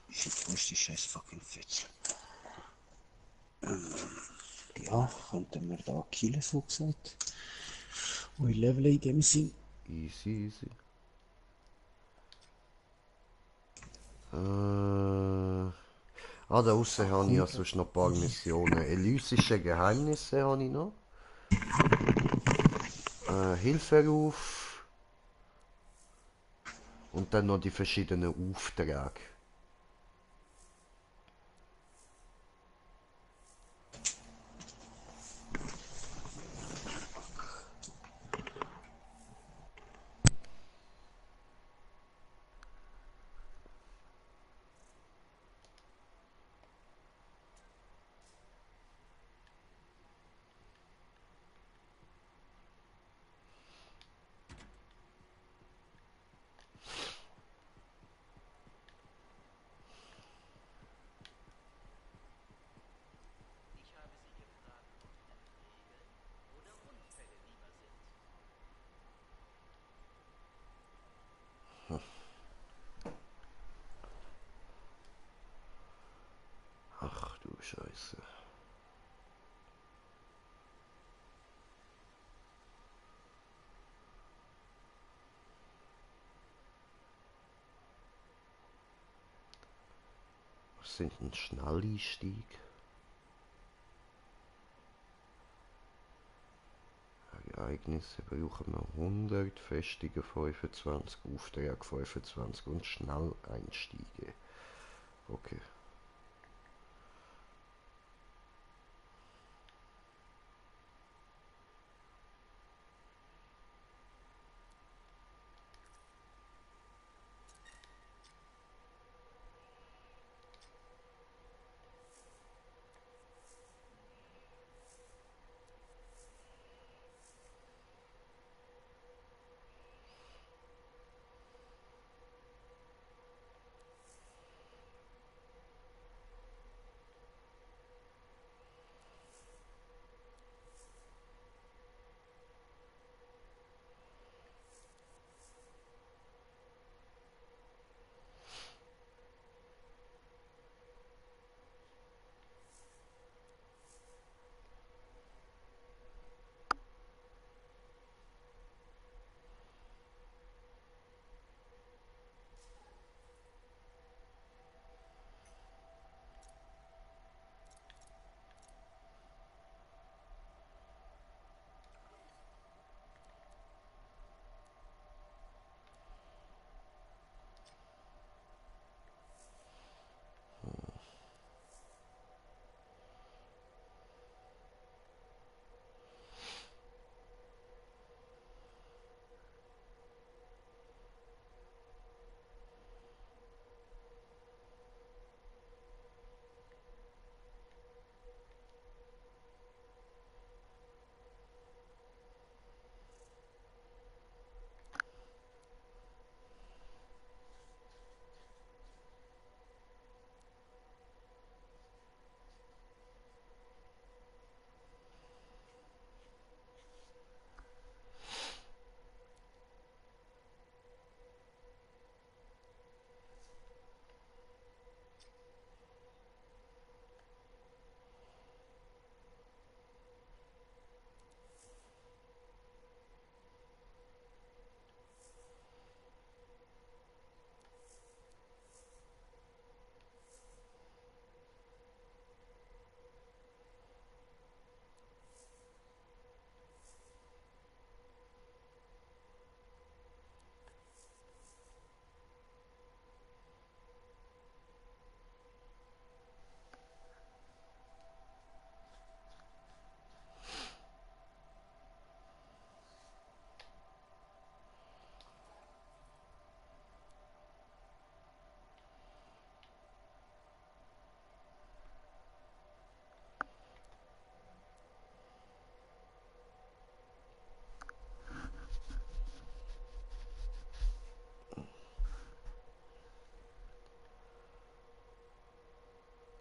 Shit, wo ist die scheiß fucking Fetzel? Ja, könnten wir da killen, so gesagt. Und leveln in dem Sinn. Easy, easy. Da draussen habe ich ja sonst noch ein paar Missionen. Elysische Geheimnisse habe ich noch. Hilferuf. Und dann noch die verschiedenen Aufträge. Ach du Scheiße. Was sind ein Schnelleinstieg? Ja, Ereignisse brauchen wir 100, Festungen 25, Aufträge 25 und Schnelleinstiege. Okay.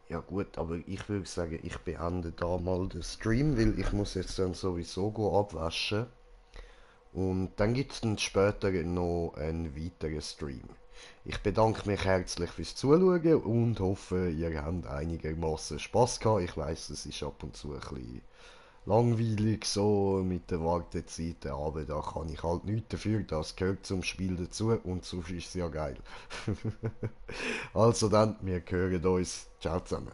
Ja gut, aber ich würde sagen, ich beende da mal den Stream, weil ich muss jetzt dann sowieso abwaschen. Und dann gibt es dann später noch einen weiteren Stream. Ich bedanke mich herzlich fürs Zuschauen und hoffe, ihr habt einigermaßen Spaß gehabt. Ich weiß, es ist ab und zu ein bisschen langweilig so mit der Wartezeit, aber da kann ich halt nichts dafür, das gehört zum Spiel dazu und sonst ist es ja geil. Also dann, wir hören uns. Ciao zusammen.